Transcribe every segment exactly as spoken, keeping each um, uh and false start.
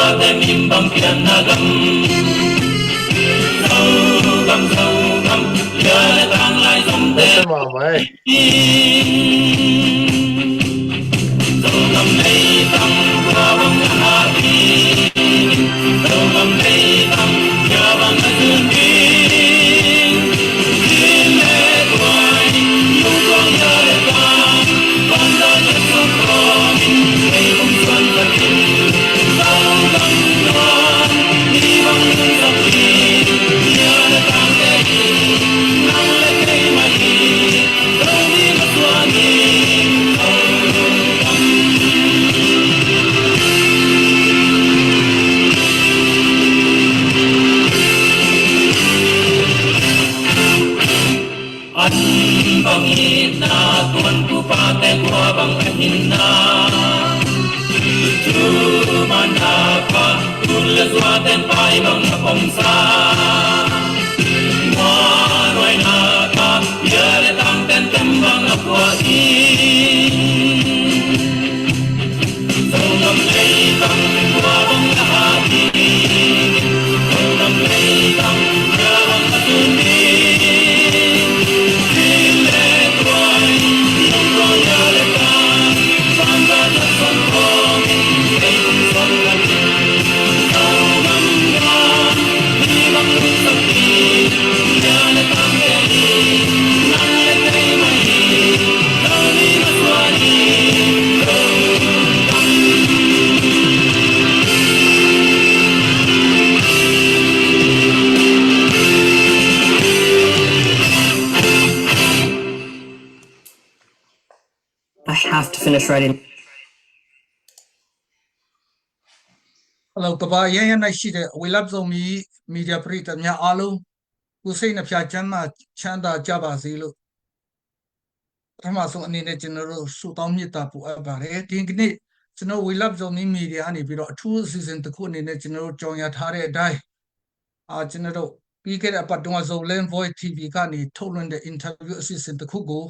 Ate mim bang pianna gam, Zogam, Zogam, ya le tang lai zom te. Ese mama e. Zogam lei tang, tua bang na ha pi. Zogam lei tang, ya bang na zun pi. Zin le tuai, lung tuang ya le tang. An bang itna tuan pupa te kua bang a hinna. Cu mana pa tun le zua ten pai bang a pom sa. Mua nuai na pa ya le tang ten tem bang a kua i. I have to finish writing. Hello, ကမ္ဘာ့ အရပ်ရပ်၌ရှိတဲ့ We Love Zomi Media ပရိသတ်များအားလုံး ကိုယ်စိတ်နှစ်ဖြာကျန်းမာချမ်းသာကြပါစေလို့ ပထမဆုံးအနေနဲ့ ကျွန်တော်တို့ ဆုတောင်းမေတ္တာပို့အပ်ပါတယ်။ ဒီကနေ့ ကျွန်တော် We Love Zomi Media ကနေပြီးတော့ အထူးအစီအစဉ်တစ်ခုအနေနဲ့ ကျွန်တော်တို့ ကြော်ညာထားတဲ့အတိုင်း အာ၊ ကျွန်တော်တို့ ပြီးခဲ့တဲ့အပတ်တုန်းက Zoland Voice TV ကနေ ထုတ်လွှင့်တဲ့ interview အစီအစဉ်တစ်ခုကို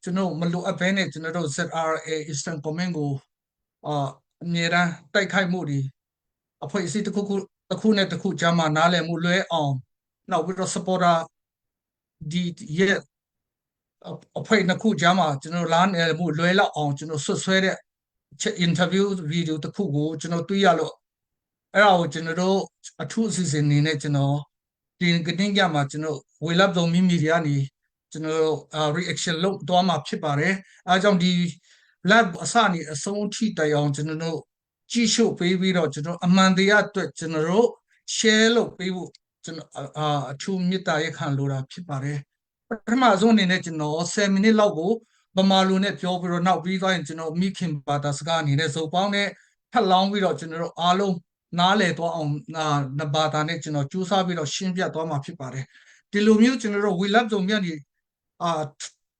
ကျွန်တော် မလိုအပ်ဘဲနဲ့ ကျွန်တော်တို့ ZRA Eastern Command ကို အာ၊ အမြဲတမ်း တိုက်ခိုက်မှုတွေ၊ အဖွဲ့အစည်းတစ်ခုခု၊ တစ်ခုနဲ့တစ်ခုကြားမှာ နားလည်မှုလွဲအောင်၊ နောက်ပြီးတော့ supporter ဒီရဲ့ အဖွဲ့နှစ်ခုကြားမှာ ကျွန်တော် နားလည်မှုလွဲလောက်အောင် ကျွန်တော် စွပ်စွဲတဲ့ interview video တစ်ခုကို ကျွန်တော် တွေ့ရလို့ အဲ့ဒါကို ကျွန်တော်တို့ အထူးအစီအစဉ်အနေနဲ့ ကျွန်တော် ဒီကနေ့ညမှာ ကျွန်တော် We Love Zomi Media ကနေ ကျွန်တော်တို့ အာ၊ reaction လုပ်သွားမှာဖြစ်ပါတယ်။ အဲဒါကြောင့် ဒီ live အစနေ အဆုံးအထိတိုင်အောင် ကျွန်တော်တို့ ကြည့်ရှုပေးပြီးတော့ ကျွန်တော် အမှန်တရားအတွက် ကျွန်တော်တို့ share လုပ်ပေးဖို့ ကျွန်တော် အာ၊ အထူးမေတ္တာရပ်ခံလိုတာဖြစ်ပါတယ်။ ပထမဆုံးအနေနဲ့ ကျွန်တော် ဆယ်မိနစ်လောက်ကို ဗမာလိုနဲ့ပြောပြီးတော့ နောက်ပြီးသွားရင် ကျွန်တော် မိခင်ဘာသာစကားအနေနဲ့ ဇိုပေါင်းနဲ့ ထပ်လောင်းပြီးတော့ ကျွန်တော်တို့အားလုံး နားလည်သွားအောင် အာ၊ နှစ်ဘာသာနဲ့ ကျွန်တော် ကြိုးစားပြီးတော့ ရှင်းပြသွားမှာဖြစ်ပါတယ်။ ဒီလိုမျိုး ကျွန်တော်တို့ We Love Zomi ကနေ အာ၊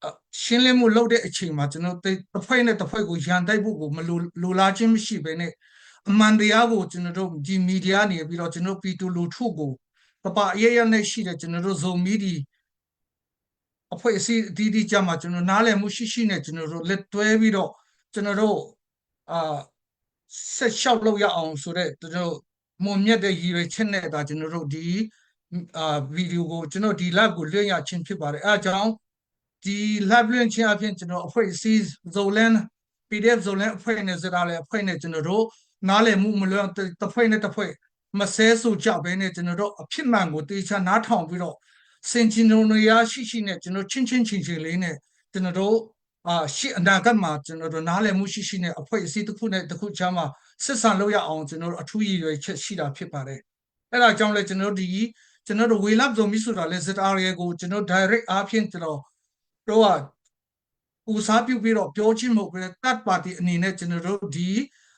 အာ၊ ရှင်းလင်းမှုလုပ်တဲ့အချိန်မှာ ကျွန်တော်တို့ တစ်ဖွဲ့နဲ့တစ်ဖွဲ့ကို ရန်တိုက်ဖို့ကို မလို၊ လိုလားခြင်းမရှိဘဲနဲ့ အမှန်တရားကို ကျွန်တော်တို့ ဒီ media နေပြီးတော့ ကျွန်တော်တို့ ပြည်သူလူထုကို ကမ္ဘာ့ အရပ်ရပ်နဲ့ရှိတဲ့ ကျွန်တော်တို့ Zomi ဒီ အဖွဲ့အစည်းအသီးသီးကြားမှာ ကျွန်တော် နားလည်မှုရှိရှိနဲ့ ကျွန်တော်တို့ လက်တွဲပြီးတော့ ကျွန်တော်တို့ အာ၊ ဆက်လျှောက်လို့ရအောင်ဆိုတဲ့ ကျွန်တော်တို့ မွန်မြတ်တဲ့ ရည်ရွယ်ချက်နဲ့သာ ကျွန်တော်တို့ ဒီ၊ အာ၊ video ကို ကျွန်တော် ဒီ live ကို လွှင့်ရခြင်းဖြစ်ပါတယ်။ အဲဒါကြောင့် ဒီ live လွှင့်ခြင်းအပြင် ကျွန်တော် အဖွဲ့အစည်း Zoland PDF Zoland အဖွဲ့နဲ့ ZRA အဖွဲ့နဲ့ ကျွန်တော်တို့ နားလည်မှုမလွဲအောင် တစ်၊ တစ်ဖွဲ့နဲ့တစ်ဖွဲ့ မစဲဆိုကြဘဲနဲ့ ကျွန်တော်တို့ အဖြစ်မှန်ကို သေချာနားထောင်ပြီးတော့ ဆင်ခြင်တုံတရားရှိရှိနဲ့ ကျွန်တော် ချင့်ချင့်ချိန်ချိန်လေးနဲ့ ကျွန်တော်တို့ အာ၊ ရှေ့အနာဂတ်မှာ ကျွန်တော်တို့ နားလည်မှုရှိရှိနဲ့ အဖွဲ့အစည်းတစ်ခုနဲ့တစ်ခုကြားမှာ ဆက်ဆံလို့ရအောင် ကျွန်တော်တို့ အထူးရည်ရွယ်ချက်ရှိတာဖြစ်ပါတယ်။ အဲဒါကြောင့်လဲ ကျွန်တော်တို့ ဒီ၊ ကျွန်တော်တို့ We Love Zomi ဆိုတာလဲ ZRA ကို ကျွန်တော် direct အားဖြင့် ကျွန်တော်တို့က ကိုယ်စားပြုပြီးတော့ ပြောခြင်းမဟုတ်ဘဲ third party အနေနဲ့ ကျွန်တော်တို့ ဒီ၊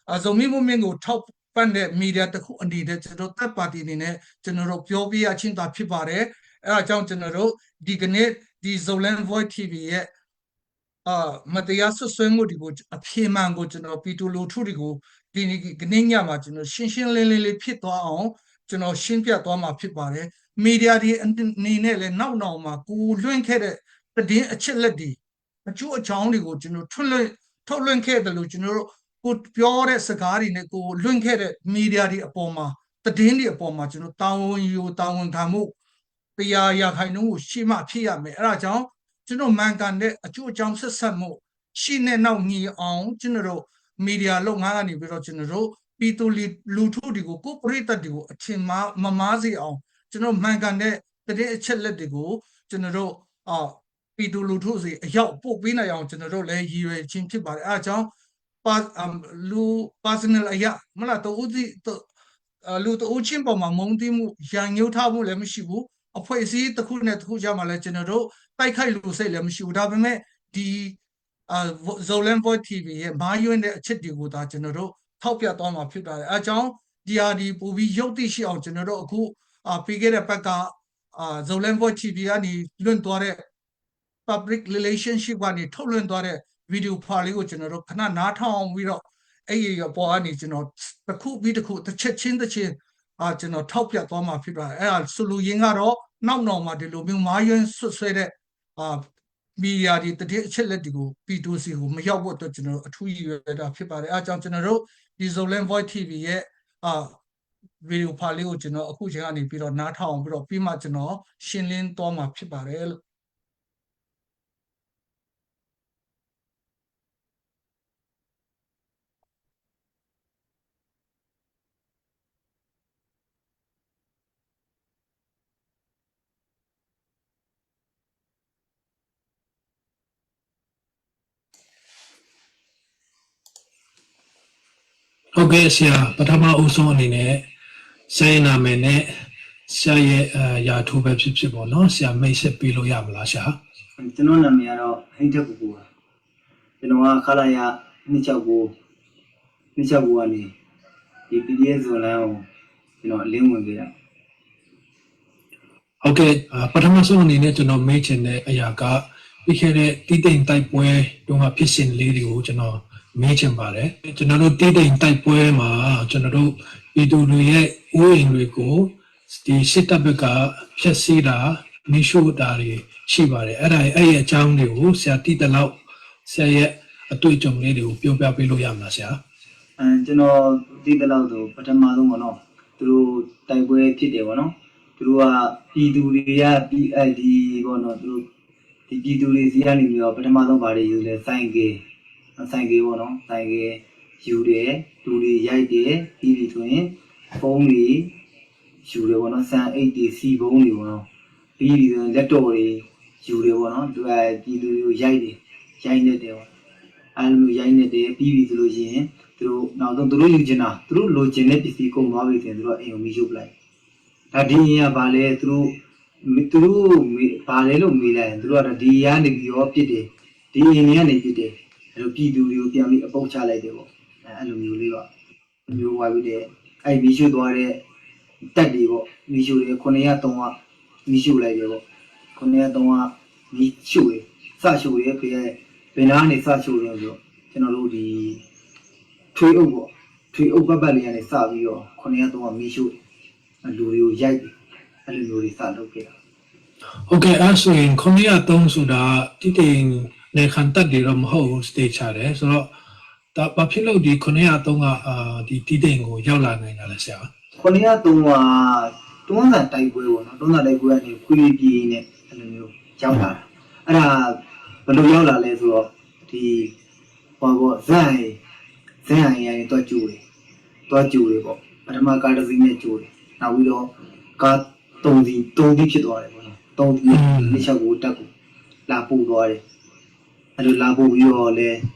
အာ၊ Zomi Movement ကို ထောက်ပံ့တဲ့ media တစ်ခုအနေနဲ့ ကျွန်တော်တို့ third party အနေနဲ့ ကျွန်တော်တို့ ပြောပြရခြင်းသာဖြစ်ပါတယ်။ အဲဒါကြောင့် ကျွန်တော်တို့ ဒီကနေ့ ဒီ Zoland Voice TV ရဲ့ အာ၊ မတရားစွပ်စွဲမှုတွေကို အဖြေမှန်ကို ကျွန်တော် ပြည်သူလူထုတွေကို ဒီကနေ့ညမှာ ကျွန်တော် ရှင်းရှင်းလင်းလင်းလေးဖြစ်သွားအောင် ကျွန်တော် ရှင်းပြသွားမှာဖြစ်ပါတယ်။ media တွေအနေနဲ့လည်း နောက်နောင်မှာ ကိုယ်လွှင့်ခဲ့တဲ့ သတင်းအချက်အလက်တွေ အကျိုးအကြောင်းတွေကို ကျွန်တော် ထုတ်လွှင့်၊ ထုတ်လွှင့်ခဲ့သလို ကျွန်တော်တို့ ကိုပြောတဲ့စကားတွေနဲ့ ကိုလွင့်ခဲ့တဲ့ မီဒီယာတွေအပေါ်မှာ၊ သတင်းတွေအပေါ်မှာ ကျွန်တော်တာဝန်ယူ၊ တာဝန်ခံမှု တစ်ရာရာခိုင်နှုန်းကိုရှိမှဖြစ်ရမယ်။ အဲဒါကြောင့် ကျွန်တော်မှန်ကန်တဲ့အကျိုးအကြောင်းဆက်စပ်မှုရှိနဲ့နောက်ညီအောင် ကျွန်တော်တို့မီဒီယာလုပ်ငန်းကနေပြီးတော့ ကျွန်တော်တို့ပြည်သူလူထုတွေကို၊ ကိုယ်ပရိသတ်တွေကို အထင်မှားမမှားစေအောင် ကျွန်တော်မှန်ကန်တဲ့သတင်းအချက်အလက်တွေကို ကျွန်တော်တို့အာပြည်သူလူထုဆီအရောက်ပို့ပေးနိုင်အောင် ကျွန်တော်တို့လည်းရည်ရွယ်ခြင်းဖြစ်ပါတယ်။ အဲဒါကြောင့်ပါအမ်လူ personal အရာမလားတဦးသည့်တအာလူတဦးချင်းပေါ်မှာမုန်းတီးမှုရန်ငြိုးထားမှုလည်းမရှိဘူး။ အဖွဲ့အစည်းတစ်ခုနဲ့တစ်ခုကြားမှာလည်း ကျွန်တော်တို့တိုက်ခိုက်လူစိတ်လည်းမရှိဘူး။ ဒါပေမဲ့ဒီအာ Zoland Voice TV ရဲ့မှားယွင်းတဲ့အချက်တွေကိုသာ ကျွန်တော်တို့ထောက်ပြသွားမှာဖြစ်ပါတယ်။ အဲဒါကြောင့် ဒီဟာဒီပိုပြီးရုပ်သိရှိအောင် ကျွန်တော်တို့အခုအာပြီးခဲ့တဲ့ဘက်ကအာ Zoland Voice TV ကနေလွင့်သွားတဲ့ public relationship ကနေထုတ်လွှင့်သွားတဲ့ video file လေးကို ကျွန်တော်တို့ခဏနားထောင်ပြီးတော့ အဲ့ဒီအပေါ်ကနေ ကျွန်တော်တစ်ခုပြီးတစ်ခု၊ တစ်ချက်ချင်းတစ်ချက်အာကျွန်တော်ထောက်ပြသွားမှာဖြစ်ပါတယ်။ အဲ့ဒါဆိုလိုရင်းကတော့ နောက်နောင်မှာဒီလိုမျိုးမှားယွင်းစွပ်စွဲတဲ့အာမီဒီယာတွေ၊ သတင်းအချက်အလက်တွေကို ပြည်သူဆီကိုမရောက်ဖို့အတွက် ကျွန်တော်တို့အထူးရည်ရွယ်တာဖြစ်ပါတယ်။ အဲဒါကြောင့် ကျွန်တော်တို့ဒီ Zoland Voice TV ရဲ့အာ video file လေးကို ကျွန်တော်အခုချိန်ကနေပြီးတော့နားထောင်ပြီးတော့၊ ပြီးမှကျွန်တော်ရှင်းလင်းသွားမှာဖြစ်ပါတယ်လို့။ ဟုတ်ကဲ့ဆရာ၊ ပထမဦးဆုံးအနေနဲ့ဆရာရဲ့နာမည်နဲ့ဆရာရဲ့အာရာထူးပဲဖြစ်ဖြစ်ပေါ့နော်၊ ဆရာမိတ်ဆက်ပေးလို့ရမလားဆရာ။ ကျွန်တော်နာမည်ကတော့ဟိန်းထက်ကိုကိုပါ။ ကျွန်တော်ကခလာရနှစ်ချောက်ကိုနှစ်ချောက်ကိုကနေဒီ PDF ဇော်လန်းကိုကျွန်တော်အလင်းဝင်ခဲ့တာ။ ဟုတ်ကဲ့၊ အာပထမဆုံးအနေနဲ့ကျွန်တော်မေးချင်တဲ့အရာက၊ ပြီးခဲ့တဲ့တီးတိန်တိုက်ပွဲတုန်းကဖြစ်စဉ်လေးတွေကိုကျွန်တော်မေးချင်ပါတယ်။ ကျွန်တော်တို့တီးတိန်တိုက်ပွဲမှာကျွန်တော်တို့ပြည်သူတွေရဲ့အိုးအိမ်တွေကိုဒီစစ်တပ်ဘက်ကဖျက်ဆီးတာ၊ မီးရှို့တာတွေရှိပါတယ်။ အဲ့ဒါအဲ့ဒီအကြောင်းတွေကိုဆရာသိသလောက်၊ ဆရာရဲ့အတွေ့အကြုံလေးတွေကိုပြောပြပေးလို့ရမလားဆရာ။ အဲကျွန်တော်သိသလောက်ဆိုပထမဆုံးပေါ့နော်၊ သူတို့တိုက်ပွဲဖြစ်တယ်ပေါ့နော်။ သူတို့ကပြည်သူတွေကပြည်အဲဒီပေါ့နော်၊ သူတို့ဒီပြည်သူတွေဆီကနေပြီးတော့ပထမဆုံးဘာတွေယူလဲ၊ ဆိုင်ကယ်၊ ဆိုင်ကယ်ပေါ့နော်၊ ဆိုင်ကယ်ယူတယ်၊ လူတွေရိုက်တယ်၊ ပြီးပြီဆိုရင်ဖုန်းတွေယူတယ်ပေါ့နော်၊ ဆန်အိတ်တွေ၊ ဆီပုံးတွေပေါ့နော်။ ပြီးပြီဆိုရင်လက်တော့တွေယူတယ်ပေါ့နော်။ သူကပြည်သူတွေကိုရိုက်တယ်၊ ရိုက်နှက်တယ်ပေါ့။ အဲလိုမျိုးရိုက်နှက်တယ်၊ ပြီးပြီဆိုလို့ရှိရင်သူတို့နောက်ဆုံးသူတို့ယူချင်တာ၊ သူတို့လိုချင်တဲ့ပစ္စည်းကုန်သွားပြီဆိုရင်သူတို့ကအိမ်ကိုမီးရှို့ပလိုက်တယ်။ ဒါဒီအင်ကဘာလဲသူတို့သူတို့မေးဘာလဲလို့မေးလိုက်ရင်သူတို့ကတော့ဒီအင်ကနေပြီးတော့ပစ်တယ်၊ ဒီအင်တွေကနေပစ်တယ်၊ အဲလိုပြည်သူတွေကိုပြန်ပြီးအပုတ်ချလိုက်တယ်ပေါ့။ အဲလိုမျိုးလေးပါမျိုးဝါပြီးတဲ့အဲ့မီးရှို့သွားတဲ့တပ်တွေပေါ့၊ မီးရှို့တယ်ခုနှစ်ရာသုံးကမီးရှို့လိုက်တယ်ပေါ့။ ခုနှစ်ရာသုံးကမီးရှို့တယ်၊ စရှို့တယ်၊ ဘယ်ဘယ်နားကနေစရှို့လဲဆိုတော့ကျွန်တော်တို့ဒီထွေအုပ်ပေါ့၊ ထွေအုပ်ပတ်ပတ်လေးကနေစပြီးတော့ခုနှစ်ရာသုံးကမီးရှို့တယ်၊ လူတွေကိုရိုက်တယ်၊ အဲ့လိုမျိုးတွေစလုပ်ခဲ့တာ။ ဟုတ်ကဲ့၊ အဲ့ဆိုရင်ခုနှစ်ရာသုံးဆိုတာတီးတိန်နယ်ခံတပ်တွေတော့မဟုတ်ဘူး၊ သေချာတယ်ဆိုတော့ဒါဘာဖြစ်လို့ဒီခုနှစ်ရာသုံးကအာဒီတီးတိန်ကိုရောက်လာနိုင်တာလဲဆရာ။ ခုနှစ်ရာသုံးကတွန်းဇံတိုက်ပွဲပေါ့နော်၊ တွန်းဇံတိုက်ပွဲကနေခွေးပြေးနဲ့အဲ့လိုမျိုးရောက်လာတာ။ အဲ့ဒါဘယ်လိုရောက်လာလဲဆိုတော့ဒီဟိုပေါ့၊ ဇိုင်းဇိုင်းရန်ရန်နေတော့ကျိုးတယ်၊ တော့ကျိုးတယ်ပေါ့။ ပထမကားတစ်စီးနဲ့ကျိုးတယ်၊ နောက်ပြီးတော့ကားသုံးစီးသုံးစီးဖြစ်သွားတယ်ပေါ့နော်။ သုံးစီးနဲ့နှစ်ချက်ကိုတပ်ကိုလာပို့သွားတယ်။ အဲ့လိုလာပို့ပြီးတော့လဲ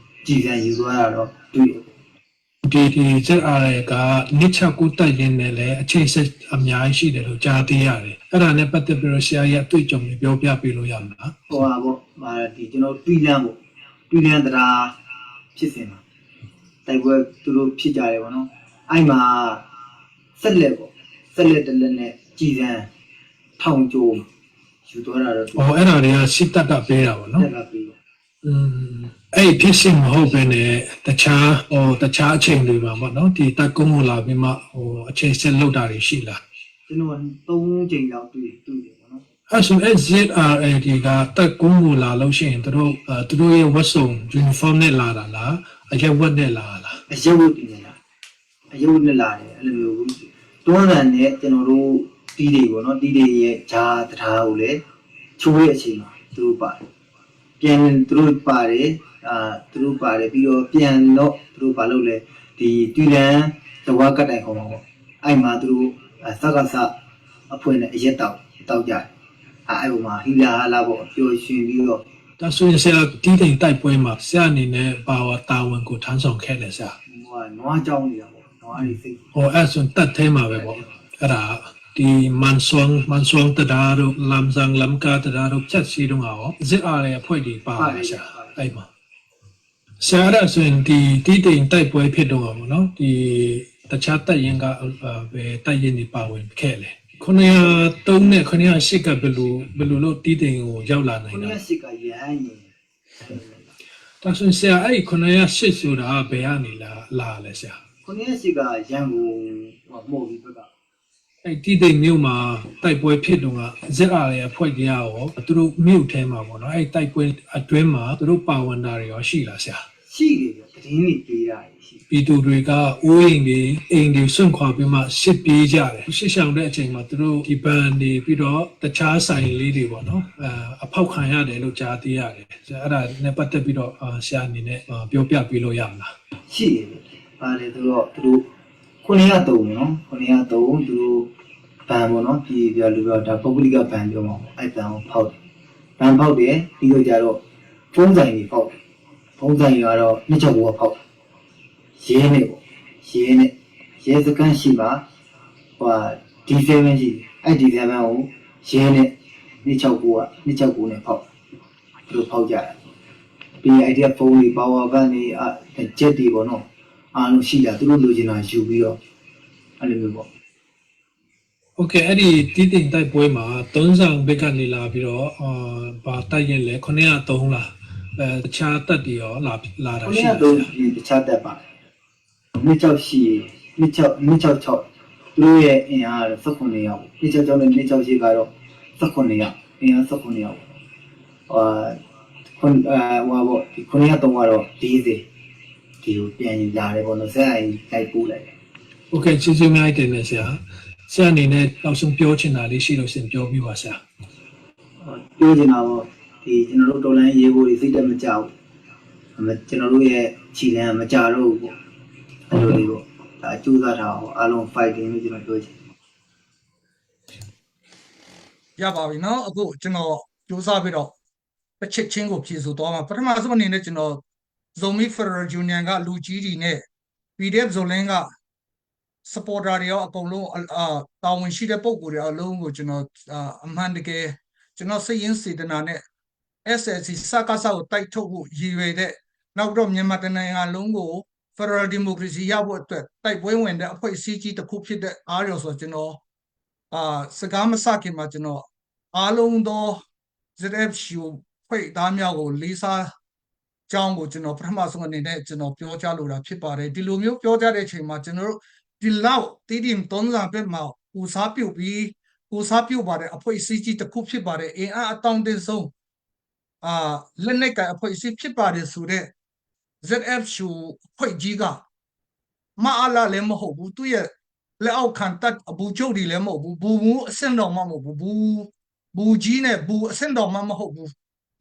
ကြည်စံယူသွားတာတော့တွေ့တယ်ပေါ့။ ဒီဒီ ZRA ကနှစ်ချက်ကိုတပ်ရင်းနဲ့လည်းအချိတ်အဆက်အများကြီးရှိတယ်လို့ကြားသိရတယ်။ အဲ့ဒါနဲ့ပတ်သက်ပြီးတော့ဆရာရဲ့အတွေ့အကြုံတွေပြောပြပေးလို့ရမလား။ ဟိုဟာပေါ့၊ ဟာဒီကျွန်တော်တွီလန်းပေါ့၊ တွီလန်းတရားဖြစ်စဉ်မှာတိုက်ပွဲသူတို့ဖြစ်ကြတယ်ပေါ့နော်။ အဲ့မှာဆက်လက်ပေါ့၊ ဆက်လက်တစ်လက်နဲ့ကြည်စံထောင်ကျော်ယူသွားတာတော့။အော်၊ အဲ့ဒါတွေကစစ်တပ်ကပေးတာပေါ့နော်။ တပ်ကပေးတာ။ อืมအဲ့ဖြစ်စဉ်မဟုတ်ပဲနဲ့တခြားဟိုတခြားအချိန်တွေမှာပေါ့နော်ဒီတပ်ကုန်းကိုလာပြီးမှဟိုအချိန်ဆက်လောက်တာတွေရှိလား။ကျွန်တော်သုံးချိန်လောက်တွေ့တွေ့တယ်ပေါ့နော်။အဲ့ဆို ZRA ကတပ်ကုန်းကိုလာလို့ရှိရင်သူတို့အဲသူတို့ရဲ့ဝတ်စုံ uniform နဲ့လာတာလားအရက်ဝတ်နဲ့လာတာလား။ အရပ်ဝတ်တွေနဲ့လာတယ်။ အရပ်ဝတ်နဲ့လာတယ်။ အဲ့လိုမျိုးတွန်းသံနဲ့ ကျွန်တော်တို့တီးတိန်ပေါ့နော်၊ တီးတိန်ရဲ့ဂျားတံတားကိုလည်းချိုးတဲ့အချိန်မှာသူတို့ပါတယ်။ ပြန်သူတို့ပါတယ်။ အာသူတို့ပါတယ်။ ပြီးတော့ပြန်တော့သူတို့ဘာလုပ်လဲ၊ ဒီတွီလန်းတဝါကတိုင်ခေါ်မှာပေါ့။ အဲ့မှာသူတို့အာစကစအဖွဲ့နဲ့အရက်တောက်တောက်ကြတယ်။ အာအဲ့ဟိုမှာဟီလာဟီလာပေါ့၊ ပျော်ရွှင်ပြီးတော့ ဒါဆိုရင်ဆရာတီးတိန်တိုက်ပွဲမှာဆရာအနေနဲ့ဘာဝတာဝန်ကိုထမ်းဆောင်ခဲ့လဲဆရာ။ ဟိုကနွားကြောင်းနေတာပေါ့၊ နွားတွေသိပ်။ ဟိုအဲ့ဆိုရင်တပ်ထဲမှာပဲပေါ့။ အဲ့ဒါဒီမန်စွမ်းမန်စွမ်းတံတားတို့လမ်ဇန်လမ်ကားတံတားတို့ဖြတ်စီးတုန်းကရောစစ်အာတွေအဖွဲ့တွေပါလားဆရာအဲ့မှာ။ ဆရာအဲ့ဒါဆိုရင်ဒီတီးတိန်တိုက်ပွဲဖြစ်တုန်းကပေါ့နော်၊ ဒီတခြားတပ်ရင်းကအာဘယ်တပ်ရင်းတွေပါဝင်ခဲ့လဲ။ ခုနှစ်ရာသုံးနဲ့ခုနှစ်ရာရှစ်ကဘယ်လိုဘယ်လိုလုပ်တီးတိန်ကိုရောက်လာနိုင်လဲ။ ခုနှစ်ရာရှစ်ကရဟန်းရင် ဒါဆိုရင်ဆရာအဲ့ဒီခုနှစ်ရာရှစ်ဆိုတာဘယ်ကနေလာလာလဲဆရာ။ ခုနှစ်ရာရှစ်ကရန်ကုန်ဟိုမော်ဘီဘက်က အဲ့တီးတိန်မြို့မှာတိုက်ပွဲဖြစ်တုန်းကစစ်အာတွေအဖွဲ့တွေကရောသူတို့မြို့ထဲမှာပေါ့နော်၊ အဲ့တိုက်ပွဲအတွင်းမှာသူတို့ပါဝင်တာတွေရောရှိလားဆရာ။ ရှိတယ်ဗျ၊ သတင်းတွေပေးတာတွေရှိတယ်။ ပြည်သူတွေကအိုးအိမ်တွေအိမ်တွေစွန့်ခွာပြီးမှစစ်ပြေးကြတယ်။ စစ်ရှောင်တဲ့အချိန်မှာသူတို့ဒီဘဏ်တွေပြီးတော့တခြားဆိုင်လေးတွေပေါ့နော်၊ အဲအဖောက်ခံရတယ်လို့ကြားသိရတယ်။ အဲ့ဒါနဲ့ပတ်သက်ပြီးတော့အာဆရာအနေနဲ့အာပြောပြပေးလို့ရမလား။ ရှိတယ်ဗျ။ ဘာလဲဆိုတော့သူတို့ခုနှစ်ရာသုံးပေါ့နော်၊ ခုနှစ်ရာသုံးသူတို့ဘဏ်ပေါ့နော်၊ ပြည်ပြလူပြဒါပုဂ္ဂလိကဘဏ်ပြောမှာပေါ့။ အဲ့ဘဏ်ကိုဖောက်တယ်။ ဘဏ်ဖောက်တယ်ပြီးတော့ကြတော့ဖုန်းဆိုင်တွေဖောက်တယ်။ ဖုန်းဆိုင်တွေကတော့နှစ်ချက်ကိုကဖောက်တယ်။ ရဲနဲ့ပေါ့၊ ရဲနဲ့ရဲစခန်းရှိမှာဟိုဟာ D seven ရှိတယ်။ အဲ့ D seven ကိုရဲနဲ့နှစ်ချက်ကိုကနှစ်ချက်ကိုနဲ့ဖောက်တယ်။ သူတို့ဖောက်ကြတာ။ ပြီးရင်အဲ့ဒီကဖုန်းတွေ power bank တွေအချက်တွေပေါ့နော်၊ အားလုံးရှိတာသူတို့လိုချင်တာယူပြီးတော့အဲ့လိုမျိုးပေါ့။ Okay အဲ့ဒီတီးတိန်တိုက်ပွဲမှာတွန်းဇံဘက်ကနေလာပြီးတော့အာဘာတိုက်ရင်လဲခုနှစ်ရာသုံးလားအဲတခြားတပ်တွေရောလာလာတာရှိလားခုနှစ်ရာသုံးရင်တခြားတပ်ပါတယ်။ နှစ်ချက်ရှိနှစ်ချက်နှစ်ချက်ချက်သူတို့ရဲ့အင်အားကတော့ဆယ့်ခုနစ်ယောက်ပေါ့။ နှစ်ချက်ချက်နဲ့နှစ်ချက်ရှိကတော့ဆယ့်ခုနစ်ယောက်အင်အားဆယ့်ခုနစ်ယောက်ပေါ့။ အာခုနစ်အာဟိုဟာပေါ့ဒီခုနှစ်ရာသုံးကတော့လေးဆယ်ဒီကိုပြန်လာတယ်ပေါ့နော်။ ဆက်အရင်လိုက်ပို့လိုက်တယ်။ Okay ကျေးဇူးအများကြီးတင်တယ်ဆရာ။ ဆရာအနေနဲ့နောက်ဆုံးပြောချင်တာလေးရှိလို့ရှိရင်ပြောပြပါဆရာ။ ပြောချင်တာပေါ့ဒီကျွန်တော်တို့တော်လှန်ရေးရဲဘော်တွေစိတ်ဓာတ်မကျဘူး။ ကျွန်တော်တို့ရဲ့ခြေလှမ်းမကျတော့ဘူးပေါ့။ အဲ့လိုလေးပေါ့ဒါကြိုးစားထားအောင်အားလုံး fighting လို့ကျွန်တော်ပြောချင်တယ်။ ရပါပြီနော်အခုကျွန်တော်ကြိုးစားပြီးတော့တစ်ချက်ချင်းကိုဖြေဆိုသွားမှာပထမဆုံးအနေနဲ့ကျွန်တော် Zomi Federal Union ကလူကြီးတွေနဲ့ PDF Zoland က supporter တွေရောအကုန်လုံးအာတာဝန်ရှိတဲ့ပုံကိုယ်တွေအလုံးကိုကျွန်တော်အာအမှန်တကယ်ကျွန်တော်စိတ်ရင်းစေတနာနဲ့ SSC စကစကိုတိုက်ထုတ်ဖို့ရည်ရွယ်တဲ့နောက်တော့မြန်မာတနိုင်ငံလုံးကို Federal Democracy ရဖို့အတွက်တိုက်ပွဲဝင်တဲ့အဖွဲ့အစည်းကြီးတစ်ခုဖြစ်တဲ့အားလျော်စွာကျွန်တော်အာစကားမစခင်မှာကျွန်တော်အားလုံးသော ZFU ဖွဲ့သားများကိုလေးစားကြောင်းကိုကျွန်တော်ပထမဆုံးအနေနဲ့ကျွန်တော်ပြောကြားလိုတာဖြစ်ပါတယ်ဒီလိုမျိုးပြောကြားတဲ့အချိန်မှာကျွန်တော်တို့ဒီလောက်တီးတိန်တွန်းဇံဘက်မှာကိုစားပြုတ်ပြီးကိုစားပြုတ်ပါတယ်အဖွဲ့အစည်းကြီးတစ်ခုဖြစ်ပါတယ်အင်အားအတောင့်တင်းဆုံးအာလက်နက်ကိုင်အဖွဲ့အစည်းဖြစ်ပါတယ်ဆိုတဲ့ ZFU အဖွဲ့ကြီးကမအားလာလည်းမဟုတ်ဘူးသူ့ရဲ့လက်အောက်ခံတပ်အဘူးချုပ်တွေလည်းမဟုတ်ဘူးဘူမူအဆင့်တော်မှမဟုတ်ဘူးဘူဘူကြီးနဲ့ဘူအဆင့်တော်မှမဟုတ်ဘူး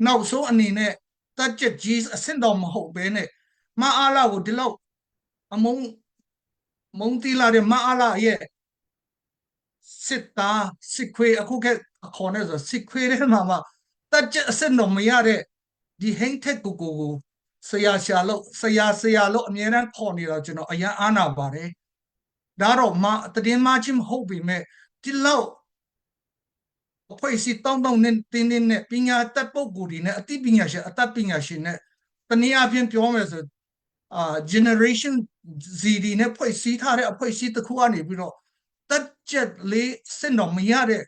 နောက်ဆုံးအနေနဲ့တပ်ချက်ကြီးအဆင့်တော်မဟုတ်ဘဲနဲ့မအားလာကိုဒီလောက်အမုန်းမုန်းတီးလာတဲ့မအားလာရဲ့စစ်သားစစ်ခွေးအခုခေတ်အခေါ်နဲ့ဆိုစစ်ခွေးထဲမှာမှတပ်ချက်အဆင့်တော်မရတဲ့ဒီဟိန်းထက်ကိုကိုကိုဆရာဆရာလို့ဆရာဆရာလို့အမြဲတမ်းခေါ်နေတော့ကျွန်တော်အရမ်းအားနာပါတယ်ဒါတော့မသတင်းမှားခြင်းမဟုတ်ပေမဲ့ဒီလောက်အဖွဲ့အစည်းတောင်းတောင်းတင်းတင်းနဲ့ပညာတတ်ပုဂ္ဂိုလ်တွေနဲ့အသိပညာရှင်အတတ်ပညာရှင်နဲ့တနည်းအားဖြင့်ပြောမယ်ဆိုအာ generation စီဒီနဲ့ဖွဲ့စည်းထားတဲ့အဖွဲ့အစည်းတစ်ခုကနေပြီးတော့တက်ချက်လေးစင့်တော့မရတဲ့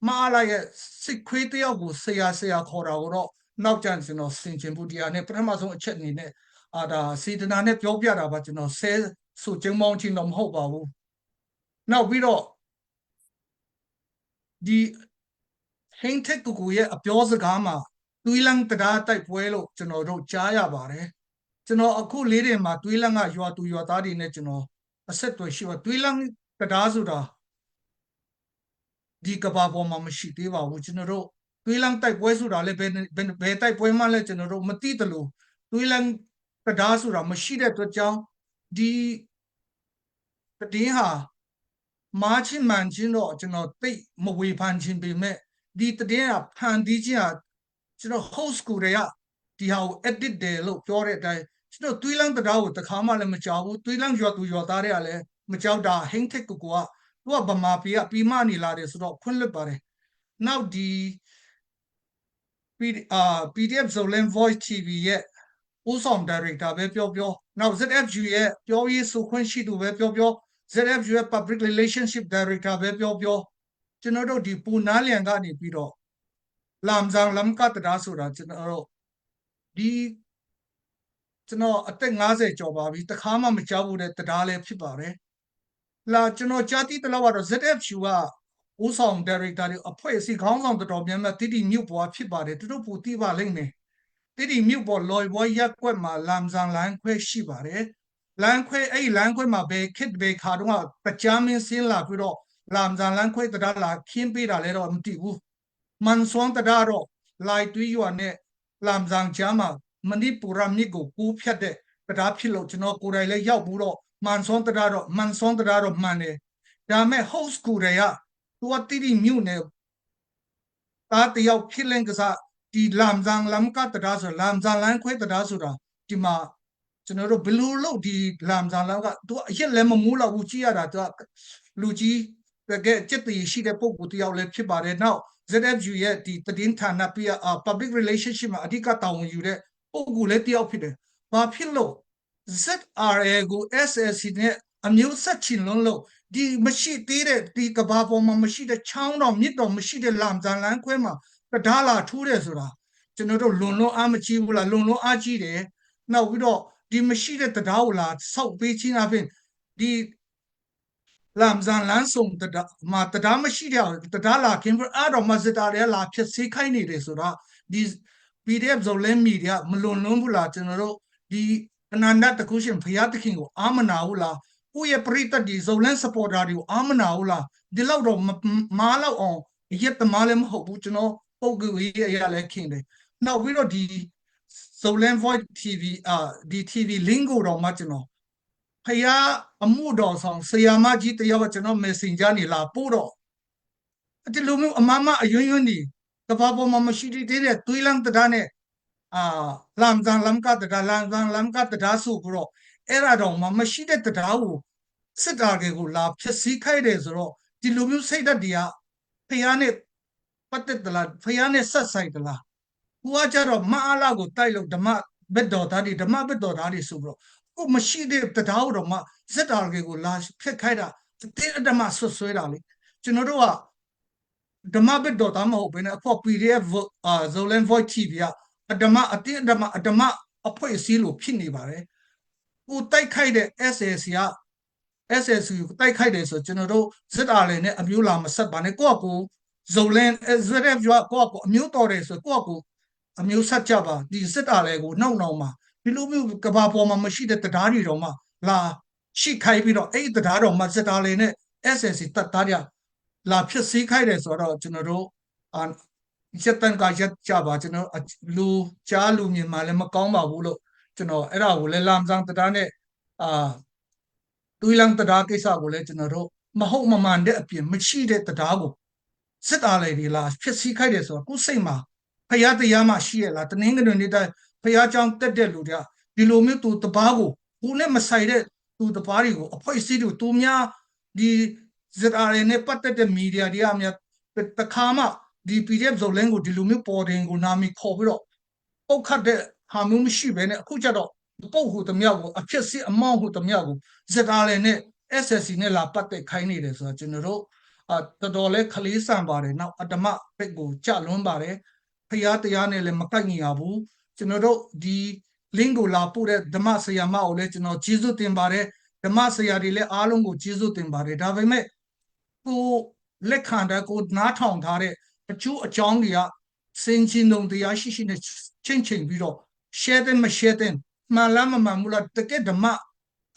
မအားလာရဲ့စစ်ခွေးတယောက်ကိုဆရာဆရာခေါ်တာကိုတော့နောက်ကျရင်ကျွန်တော်ဆင်ခြင်ဖို့တရားနဲ့ပထမဆုံးအချက်အနေနဲ့အာဒါစေတနာနဲ့ပြောပြတာပါကျွန်တော်ဆဲဆိုကျင်းမောင်းခြင်းတော့မဟုတ်ပါဘူးနောက်ပြီးတော့ဒီဟိန်းထက်ကူကူရဲ့အပြောစကားမှာသွီးလန်းတရားတိုက်ပွဲလို့ကျွန်တော်တို့ကြားရပါတယ် ကျွန်တော်အခုလေးတင်မှာ တွီလန်းက ရွာသူရွာသားတွေနဲ့ ကျွန်တော်အဆက်အသွယ်ရှိပါ။ တွီလန်းတံတားဆိုတာ ဒီကမ္ဘာပေါ်မှာမရှိသေးပါဘူး။ ကျွန်တော်တို့တွီလန်းတိုက်ပွဲဆိုတာလည်း ဘယ်ဘယ်ဘယ်တိုက်ပွဲမှလည်း ကျွန်တော်တို့မသိသလို တွီလန်းတံတားဆိုတာမရှိတဲ့အတွက်ကြောင့် ဒီသတင်းဟာ မှားခြင်းမှန်ခြင်းတော့ ကျွန်တော်သိပ်မဝေဖန်ချင်ပေမဲ့ ဒီသတင်းဟာ ဖန်တီးခြင်းဟာ ကျွန်တော် ဟုတ် school တွေက ဒီဟာကို edit တယ်လို့ပြောတဲ့အတိုင်း ကျွန်တော်တွီလန်းတံတားကိုတစ်ခါမှလည်းမကြောက်ဘူး။ တွီလန်းရွာသူရွာသားတွေကလည်းမကြောက်တာ။ ဟိန်းထက်ကိုကိုက သူကဗမာပြည်ကပြည်မနေလာတယ်ဆိုတော့ ခွင့်လွှတ်ပါတယ်။ နောက်ဒီ P- အာ PDF Zoland Voice TV ရဲ့ ဦးဆောင်ဒါရိုက်တာပဲပြောပြော၊ နောက် ZFU ရဲ့ပြောရေးဆိုခွင့်ရှိသူပဲပြောပြော၊ ZFU ရဲ့ Public Relationship Director ပဲပြောပြော၊ ကျွန်တော်တို့ဒီပူနားလျံကနေပြီးတော့ လမ်ဇန်လမ်းကတံတားဆိုတာ ကျွန်တော်တို့ဒီကျွန်တော်အသက်ငါးဆယ်ကျော်ပါပြီ။ တစ်ခါမှမကြားဘူးတဲ့တံတားလည်းဖြစ်ပါတယ်။ လာကျွန်တော်ကြားသိသလောက်ကတော့ ZFU ကဦးဆောင်ဒါရိုက်တာတွေ၊ အဖွဲ့အစည်းခေါင်းဆောင်တော်တော်များများ တီးတိန်မြို့ပေါ်ကဖြစ်ပါတယ်။ သူတို့ပိုသိပါလိမ့်မယ်။ တီးတိန်မြို့ပေါ်လွိုင်ဘွဲရပ်ကွက်မှာ လမ်ဇန်လမ်းခွဲရှိပါတယ်။ လမ်းခွဲ၊ အဲ့ဒီလမ်းခွဲမှာ ဘယ်ခေတ်ဘယ်ခါတုန်းက ကကြားမင်းဆင်းလာပြီးတော့ လမ်ဇန်လမ်းခွဲတံတားလာခင်းပေးတာလဲတော့မသိဘူး။ မန်စွမ်းတံတားတော့ လိုင်တွီရွာနဲ့ လမ်ဇန်ကြားမှာ မဏိပူရမြစ်ကိုကူးဖြတ်တဲ့တံတားဖြစ်လို့ ကျွန်တော်ကိုယ်တိုင်လည်းရောက်ဘူးတော့ မန်စွမ်းတံတားတော့ မန်စွမ်းတံတားတော့မှန်တယ်။ ဒါပေမဲ့ ဟုတ် school တွေက သူကတီးတိန်မြို့နယ်သားတစ်ယောက်ဖြစ်လင်းကစား ဒီလမ်ဇန်လမ်းကတံတားဆိုတာ လမ်ဇန်လမ်းခွဲတံတားဆိုတာ ဒီမှာ ကျွန်တော်တို့ဘယ်လိုလုပ် ဒီလမ်ဇန်လမ်းက သူကအရက်လည်းမမူးလောက်ဘူး။ ကြည့်ရတာ သူကလူကြီး တကယ်ကျက်သရေရှိတဲ့ပုဂ္ဂိုလ်တစ်ယောက်လည်းဖြစ်ပါတယ်။ နောက် ZFU ရဲ့ဒီသတင်းဌာန PR အာ Public Relationship မှာအဓိကတာဝန်ယူတဲ့ပုဂ္ဂိုလ်လည်းတစ်ယောက်ဖြစ်တယ်။ ဘာဖြစ်လို့ ZRA ကို SAC နဲ့အမျိုးဆက်ချင်လွန်းလို့ ဒီမရှိသေးတဲ့ ဒီကမ္ဘာပေါ်မှာမရှိတဲ့ချောင်းတောင်မြစ်တောင်မရှိတဲ့ လမ်ဇန်လမ်းခွဲမှာတံတားလာထိုးတယ်ဆိုတာ ကျွန်တော်တို့လွန်လွန်အားမကြီးဘူးလား။ လွန်လွန်အားကြီးတယ်။ နောက်ပြီးတော့ ဒီမရှိတဲ့တံတားကိုလာဆောက်ပေးခြင်းအပြင် ဒီလမ်ဇန်လမ်းဆုံတံတားမှာ တံတားမရှိတဲ့တံတားလာခင်းပြီး အဲ့တော့မှ စစ်တပ်တွေကလာဖျက်ဆီးခိုင်းနေတယ်ဆိုတာ ဒီ PDF Zoland Media မလွန်လွန်းဘူးလား။ ကျွန်တော်တို့ဒီအနန္တတကုရှင်ဘုရားသခင်ကိုအားမနာဘူးလား။ ကိုယ့်ရဲ့ပရိသတ်တွေ Zoland supporter တွေကိုအားမနာဘူးလား။ ဒီလောက်တော့မ- မ- မားလောက်အောင်အရက်သမားလည်းမဟုတ်ဘူး။ ကျွန်တော်ပုဂ္ဂိုလ်ရေးအရလည်းခင်တယ်။ နောက်ပြီးတော့ဒီ Zoland Voice TV အာဒီ TV link ကိုတော့မှကျွန်တော် ဘုရားအမှုတော်ဆောင်ဆရာမကြီးတစ်ယောက်က ကျွန်တော် Messenger နေလာပို့တော့ ဒီလိုမျိုးအမှားမှားအယွင်းယွင်းတွေ ကမ္ဘာပေါ်မှာမရှိသေးတဲ့တွီလန်းတံတားနဲ့ အာလမ်ဇန်လမ်းကတံတား၊ လမ်ဇန်လမ်းကတံတားဆိုပြီးတော့ အဲ့ဒါတောင်မှမရှိတဲ့တံတားကို စစ်တပ်ကလာဖျက်ဆီးခိုင်းတယ်ဆိုတော့ ဒီလိုမျိုးစိတ်ဓာတ်တွေက ဘုရားနဲ့ပတ်သက်သလား၊ ဘုရားနဲ့ဆက်ဆိုင်သလား။ ကိုကကြတော့ မအားလကိုတိုက်လို့ ဓမ္မဘက်တော်သားတွေ၊ ဓမ္မဘက်တော်သားတွေဆိုပြီးတော့ ကိုမရှိတဲ့တံတားကိုတော့မှ စစ်တပ်ကလာဖျက်ခိုင်းတာ အတင်းအဓမ္မစွပ်စွဲတာလေ။ ကျွန်တော်တို့က ဓမ္မဘက်တော်သားမဟုတ်ဘဲနဲ့ အခု PDF Vo- အာ Zoland Voice TV ကအဓမ္မ၊ အတင်းအဓမ္မ၊ အဓမ္မအဖွဲ့အစည်းလိုဖြစ်နေပါတယ်။ ကိုတိုက်ခိုက်တဲ့ SAC က SAC ကိုတိုက်ခိုက်တယ်ဆို ကျွန်တော်တို့ စစ်တပ်လည်းနဲ့အမျိုးလာမဆက်ပါနဲ့။ ကိုယ့်အကို Zoland ZFU က ကိုယ့်အကိုအမျိုးတော်တယ်ဆို ကိုယ့်အကိုအမျိုးဆက်ကြပါ။ ဒီစစ်တပ်လည်းကိုနောက်နောက်မှာ ဒီလိုမျိုးကမ္ဘာပေါ်မှာမရှိတဲ့တံတားတွေတော့မှလာရှိခိုင်းပြီးတော့ အဲ့ဒီတံတားတော့မှ စစ်တပ်လည်းနဲ့ SAC တပ်သားတွေကလာဖျက်ဆီးခိုင်းတယ်ဆိုတော့ ကျွန်တော်တို့အာရက်တန်ကရက်ကြပါ။ ကျွန်တော်အ- လူကြားလူမြင်မှလည်းမကောင်းပါဘူးလို့ ကျွန်တော်အဲ့ဒါကိုလည်း လမ်ဇန်တံတားနဲ့ အာတွီလန်းတံတားကိစ္စကိုလည်း ကျွန်တော်တို့မဟုတ်မမှန်တဲ့အပြင် မရှိတဲ့တံတားကိုစစ်တပ်လည်းဒီလာဖျက်ဆီးခိုင်းတယ်ဆိုတော့ ကိုယ့်စိတ်မှာဘုရားတရားမှရှိရဲ့လား။ တနင်္ဂနွေနေ့တိုင်းဘုရားကျောင်းတက်တဲ့လူတွေက ဒီလိုမျိုးသူတပါးကို၊ ကိုယ်နဲ့မဆိုင်တဲ့သူတပါးတွေကို၊ အဖွဲ့အစည်းတွေကို သူများဒီစစ်တပ်နဲ့ပတ်သက်တဲ့ media တွေကများ တစ်ခါမှဒီ PDF Zoland ကိုဒီလိုမျိုးပေါ်တင်ကိုနာမည်ခေါ်ပြီးတော့ပုတ်ခတ်တဲ့ဟာမျိုးမရှိဘဲနဲ့ အခုကျတော့ပုတ်ဟူသမျှကို၊ အဖြစ်စစ်အမောင်းဟူသမျှကိုစစ်တပ်လည်းနဲ့ SSC နဲ့လာပတ်သက်ခိုင်းနေတယ်ဆိုတော့ ကျွန်တော်တို့အာတော်တော်လေးကလေးဆန်ပါတယ်။ နောက်အဓမ္မဘက်ကိုကျလွန်းပါတယ်။ ဘုရားတရားနဲ့လည်းမကိုက်ညီရဘူး။ ကျွန်တော်တို့ဒီ link ကိုလာပို့တဲ့ဓမ္မဆရာမကိုလည်းကျွန်တော်ကျေးဇူးတင်ပါတယ်။ ဓမ္မဆရာတွေလည်းအားလုံးကိုကျေးဇူးတင်ပါတယ်။ ဒါပေမဲ့ကိုလက်ခံတဲ့၊ ကိုနားထောင်ထားတဲ့အကျိုးအကြောင်းတွေက ဆင်ခြင်တုံတရားရှိရှိနဲ့ချင့်ချိန်ပြီးတော့ share သင့်မ share သင့် မှန်လားမမှန်ဘူးလား၊ တကယ့်ဓမ္မ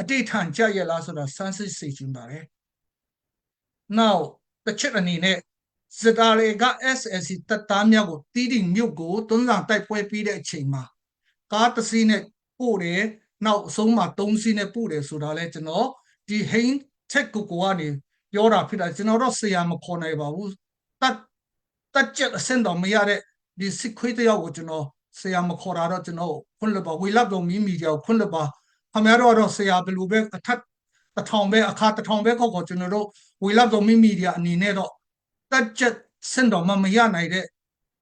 အဓိဋ္ဌာန်ကျရဲ့လားဆိုတာ ဆန်းစစ်စေချင်ပါတယ်။ နောက်တစ်ချက်အနေနဲ့ ZRA က SSC တပ်သားများကို တီးတိန်မြို့ကို တွန်းဇံတိုက်ပွဲပြီးတဲ့အချိန်မှာ ကားတစ်စီးနဲ့ပို့တယ်၊ နောက်အဆုံးမှာသုံးစီးနဲ့ပို့တယ်ဆိုတာလဲ ကျွန်တော်ဒီ Heng Tet Koko ကနေပြောတာဖြစ်တာ။ ကျွန်တော်တော့ဆရာမခေါ်နိုင်ပါဘူး။ တပ် တပ်ကြပ်အဆင့်တောင်မရတဲ့ ဒီစစ်ခွေးတစ်ယောက်ကို ကျွန်တော်ဆရာမခေါ်တာတော့ ကျွန်တော်ခွင့်လွှတ်ပါ။ ဝေလပ်တော်မီးမီဒီယာကိုခွင့်လွှတ်ပါ။ ခင်ဗျားတို့ကတော့ဆရာဘယ်လိုပဲ အထက်တစ်ထောင်ပဲ အခါတစ်ထောင်ပဲခေါ်ခေါ် ကျွန်တော်တို့ဝေလပ်တော်မီးမီဒီယာအနေနဲ့တော့ တပ်ကြပ်ဆင့်တောင်မှမရနိုင်တဲ့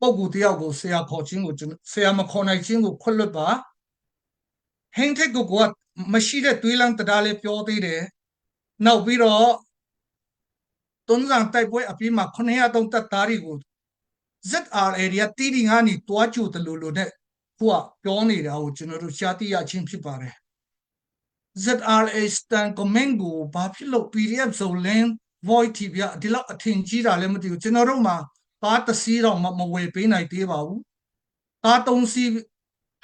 ပုဂ္ဂိုလ်တစ်ယောက်ကို ဆရာခေါ်ခြင်းကို ကျွန်တော်ဆရာမခေါ်နိုင်ခြင်းကိုခွင့်လွှတ်ပါ။ Heng Tet Koko ကမရှိတဲ့သွေးလမ်းသဒ္ဒါလည်းပြောသေးတယ်။ နောက်ပြီးတော့ တွန်းဇံတိုက်ပွဲအပြီးမှာ ခုနှစ်ရာသုံးတပ်သားတွေကို ZRA တွေက တီးတိန်ကနေ သွားကြိုသလိုလိုနဲ့ အခုကပြောနေတာကို ကျွန်တော်တို့ကြားသိရခြင်းဖြစ်ပါတယ်။ ZRA Eastern Command ကို ဘာဖြစ်လို့ PDF Zoland Voice TV က ဒီလောက်အထင်ကြီးတာလဲမသိဘူး။ ကျွန်တော်တို့မှာ ကားတစ်စီးတောင်မှ မဝယ်ပေးနိုင်သေးပါဘူး။ ကားသုံးစီး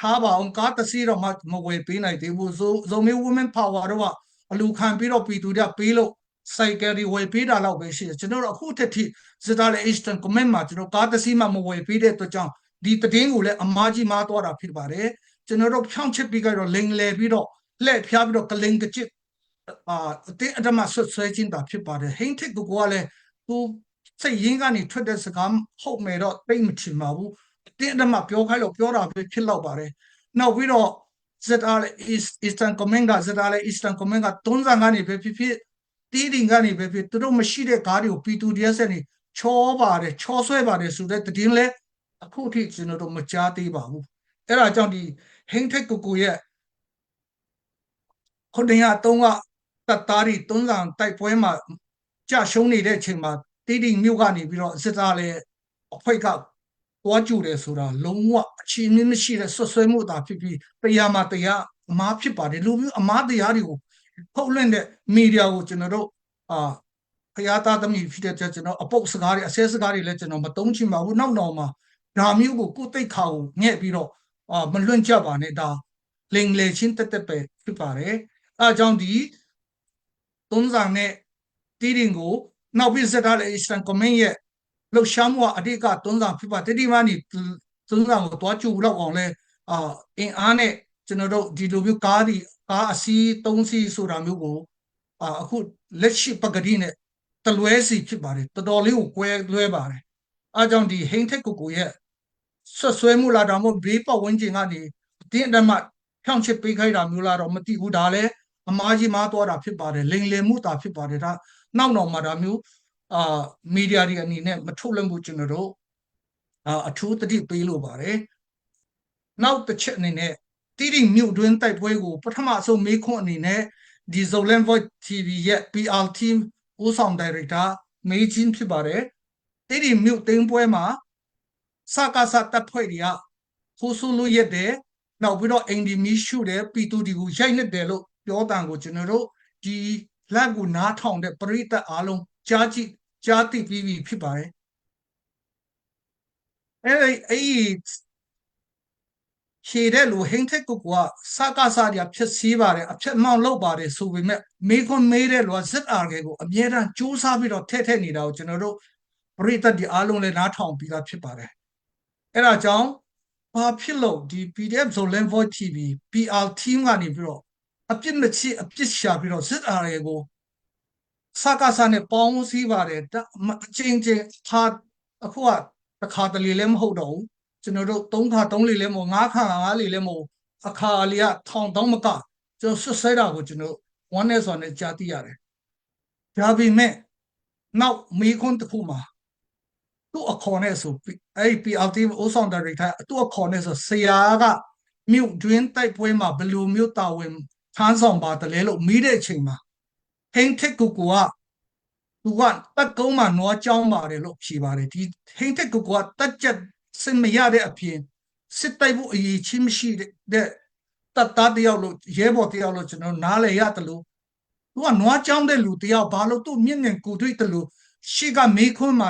ထားပါအောင်၊ ကားတစ်စီးတောင်မှ မဝယ်ပေးနိုင်သေးဘူး။ Zo- Zomi Women Power တို့က အလူခံပြီးတော့ ပြည်သူတွေကပေးလို့ ဆိုင်ကယ်တွေဝယ်ပေးတာလောက်ပဲရှိတယ်။ ကျွန်တော်တို့အခုထက်ထိ ZRA Eastern Command မှာ ကျွန်တော်ကားတစ်စီးမှ မဝယ်ပေးတဲ့အတွက်ကြောင့် ဒီသတင်းကိုလည်း အမှားကြီးမှားသွားတာဖြစ်ပါတယ်။ ကျွန်တော်တို့ဖြန့်ချိတ်ပြီးကြတော့ လိမ်လည်ပြီးတော့ လှည့်ဖြားပြီးတော့ ကလိမ်ကကျစ် အာအတင်းအဓမ္မစွပ်စွဲခြင်းသာဖြစ်ပါတယ်။ Heng Tet Koko ကလည်း သူစိတ်ရင်းကနေထွက်တဲ့စကားဟုတ်မယ်တော့ သိပ်မထင်ပါဘူး။ အတင်းအဓမ္မပြောခိုင်းလို့ပြောတာပဲဖြစ်လောက်ပါတယ်။ နောက်ပြီးတော့ ZRA East- Eastern Command က ZRA Eastern Command က တွန်းဇံကနေပဲဖြစ်ဖြစ် တီးတိန်ကနေပဲဖြစ်ဖြစ် သူတို့မရှိတဲ့ကားတွေကို ပြည်သူတွေဆီကနေ ချောပါတယ်၊ ချောဆွဲပါတယ်ဆိုတဲ့သတင်းလည်း အခုထိကျွန်တော်တို့မကြားသေးပါဘူး။ အဲဒါကြောင့် ဒီ Heng Tet Koko ရဲ့ ခုနှစ်ရာသုံးက တပ်သားတွေ တွန်းဇံတိုက်ပွဲမှာ ကျရှုံးနေတဲ့အချိန်မှာ တီးတိန်မြို့ကနေပြီးတော့ စစ်သားလည်းအဖွဲ့က သွားကြိုတယ်ဆိုတာ လုံးဝအခြေအမြစ်မရှိတဲ့စွပ်စွဲမှုသာဖြစ်ပြီး တရားမှားတရားအမှားဖြစ်ပါတယ်။ လူမျိုးအမှားတရားတွေကို ထုတ်လွှင့်တဲ့မီဒီယာကို ကျွန်တော်တို့ အာ ဘုရားသားသမီးဖြစ်တဲ့အတွက် ကျွန်တော်အပုပ်စကားတွေ အဆဲစကားတွေလည်း ကျွန်တော်မသုံးချင်ပါဘူး။ နောက်နောင်မှာ ဒါမျိုးကို ကိုယ့်သိက္ခာကိုငဲ့ပြီးတော့ အာ မလွင့်ကြပါနဲ့။ ဒါလိမ်လည်ခြင်းသက်သက်ပဲဖြစ်ပါတယ်။ အဲဒါကြောင့် ဒီတွန်းဇံနဲ့တီးတိန်ကို နောက်ပြီး စစ်သားလည်း Eastern Command ရဲ့လှုပ်ရှားမှုဟာ အဓိကတွန်းဇံဖြစ်ပါတယ်။ တီးတိန်ကနေတွန်းဇံကို သွားကြိုလောက်အောင်လဲ အာ အင်အားနဲ့ ကျွန်တော်တို့ ဒီလိုမျိုးကားတွေ ကားအစီးသုံးစီးဆိုတာမျိုးကို အာ အခုလက်ရှိပကတိနဲ့ တလွဲစီဖြစ်ပါတယ်။ တော်တော်လေးကိုကွဲလွဲပါတယ်။ အဲဒါကြောင့် ဒီ Heng Tet Koko ရဲ့စွပ်စွဲမှုလား ဒါမှမဟုတ် ဘေးပတ်ဝန်းကျင်ကနေ အတင်းအဓမ္မဖြန့်ချိတ်ပေးခိုင်းတာမျိုးလားတော့ မသိဘူး။ ဒါလည်းအမှားကြီးမှားသွားတာဖြစ်ပါတယ်။ လိမ်လည်မှုသာဖြစ်ပါတယ်။ ဒါနောက်နောင်မှာ ဒါမျိုး အာ မီဒီယာတွေအနေနဲ့ မထုတ်လွှင့်ဖို့ ကျွန်တော်တို့ အာ အထူးသတိပေးလိုပါတယ်။ နောက်တစ်ချက်အနေနဲ့ တီးတိန်မြို့တွင်းတိုက်ပွဲကို ပထမဆုံးမေးခွန်းအနေနဲ့ ဒီ Zoland Voice TV ရဲ့ PR Team ဦးဆောင်ဒါရိုက်တာ မေးခြင်းဖြစ်ပါတယ်။ တီးတိန်မြို့သိမ်းပွဲမှာ စကစတပ်ဖွဲ့တွေက ခိုးဆိုးလို့ရက်တယ်။ နောက်ပြီးတော့ အိမ်တွေမီးရှို့တယ်။ ပြည်သူတွေကို ရိုက်နှက်တယ်လို့ ပြောသံကို ကျွန်တော်တို့ ဒီလမ်းကို နားထောင်တဲ့ ပရိသတ်အားလုံး ကြားကြည့် ကြားသိပြီးပြီဖြစ်ပါတယ်။ အဲ့ဒီအဲ့ဒီဖြေတဲ့လူ Heng Tet Koko က စကစတွေက ဖျက်ဆီးပါတယ်၊ အဖျက်မှောင့်လုပ်ပါတယ်ဆိုပေမဲ့ မေးခွန်းမေးတဲ့လူက ZRA ကို အမြဲတမ်းကြိုးစားပြီးတော့ ထည့်ထည့်နေတာကို ကျွန်တော်တို့ ပရိသတ်တွေအားလုံးလည်း နားထောင်ပြီးသားဖြစ်ပါတယ်။ အဲ့ဒါကြောင့် ဘာဖြစ်လို့ ဒီ PDF Zoland Voice TV PR Team ကနေပြီးတော့ အပြစ်မရှိအပြစ်ရှာပြီးတော့ ZRA ကို စကစနဲ့ ပေါင်းစည်းပါတယ်။ ဒါ- အကြိမ်ကြိမ် အခါ- အခုက တစ်ခါတလေလည်းမဟုတ်တော့ဘူး။ ကျွန်တော်တို့ သုံးခါသုံးလေလည်းမဟုတ်၊ ငါးခါငါးလေလည်းမဟုတ်၊ အခါအလျောက် ထောင်တောင်မက ကျွန်တော်စွပ်စွဲတာကို ကျွန်တော် ဝမ်းနည်းစွာနဲ့ ကြားသိရတယ်။ ဒါပေမဲ့ နောက်မေးခွန်းတစ်ခုမှာ သူ့အခေါ်နဲ့ဆို အဲ့ဒီ PR Team ဦးဆောင်ဒါရိုက်တာ သူ့အခေါ်နဲ့ဆို ဆရာက မြို့တွင်းတိုက်ပွဲမှာ ဘယ်လိုမျိုးတာဝန်ထမ်းဆောင်ပါသလဲလို့ မေးတဲ့အချိန်မှာ Heng Tet Koko က သူက တပ်ကုန်းမှာ နွားကျောင်းပါတယ်လို့ ဖြေပါတယ်။ ဒီ Heng Tet Koko က တပ်ကြပ်စစ်မရတဲ့အပြင် စစ်တိုက်ဖို့အရည်အချင်းမရှိတဲ့ တပ်သားတစ်ယောက်လို့ ရဲဘော်တစ်ယောက်လို့ ကျွန်တော်နားလည်ရသလို သူက နွားကျောင်းတဲ့လူတစ်ယောက်၊ ဘာလို့ သူ့မျက်မြင်ကိုယ်တွေ့သလို ရှေ့ကမေးခွန်းမှာ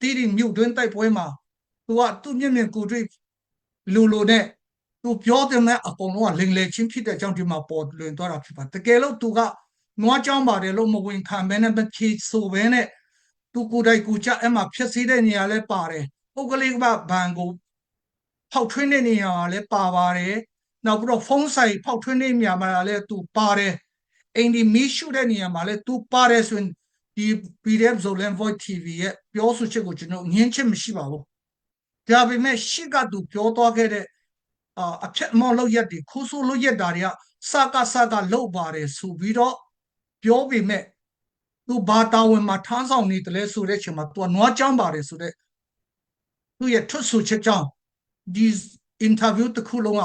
တီးတိန်မြို့တွင်းတိုက်ပွဲမှာ သူက သူ့မျက်မြင်ကိုယ်တွေ့လိုလိုနဲ့ သူ သူပြောတဲ့ အကုန်လုံးက လိမ်လည်ခြင်းဖြစ်တဲ့အကြောင်း ဒီမှာပေါ်လွင်သွားတာ ဖြစ်ပါတယ်။ တကယ်လို့ သူက နွားကျောင်းပါတယ်လို့ မဝန်ခံဘဲနဲ့ မဖြေဆိုဘဲနဲ့ သူကိုယ်တိုင်ကိုယ်ကျ အဲ့မှာ ဖျက်ဆီးတဲ့နေရာလည်းပါတယ်။ ပုဂ္ဂလိကဘဏ်ကို ဖောက်ထွင်းတဲ့နေရာမှာလည်း ပါပါတယ်။ နောက်ပြီးတော့ ဖုန်းဆိုင် ဖောက်ထွင်းတဲ့နေရာမှာလည်း သူပါတယ်။ အိမ်တွေ မီးရှို့တဲ့နေရာမှာလည်း သူပါတယ်ဆိုရင် ဒီ ပီဒီအက်ဖ် Zoland Voice ထီဗီ ရဲ့ ပြောဆိုချက်ကို ကျွန်တော် ငြင်းချက်မရှိပါဘူး။ ဒါပေမဲ့ ရှေ့က သူပြောသွားခဲ့တဲ့ အာ၊ အဖျက်အမှောင့်လုပ်ရပ်တွေ၊ ခိုးဆိုးလုပ်ရပ်တာတွေက စကစက လုပ်ပါတယ်ဆိုပြီးတော့ ပြောပေမဲ့ သူဘာတာဝန်မှာ ထမ်းဆောင်နေသလဲဆိုတဲ့အချိန်မှာ သူက နွားကျောင်းပါတယ်ဆိုတဲ့ သူ့ရဲ့ ထွက်ဆိုချက်ကြောင့် ဒီ interview တစ်ခုလုံးက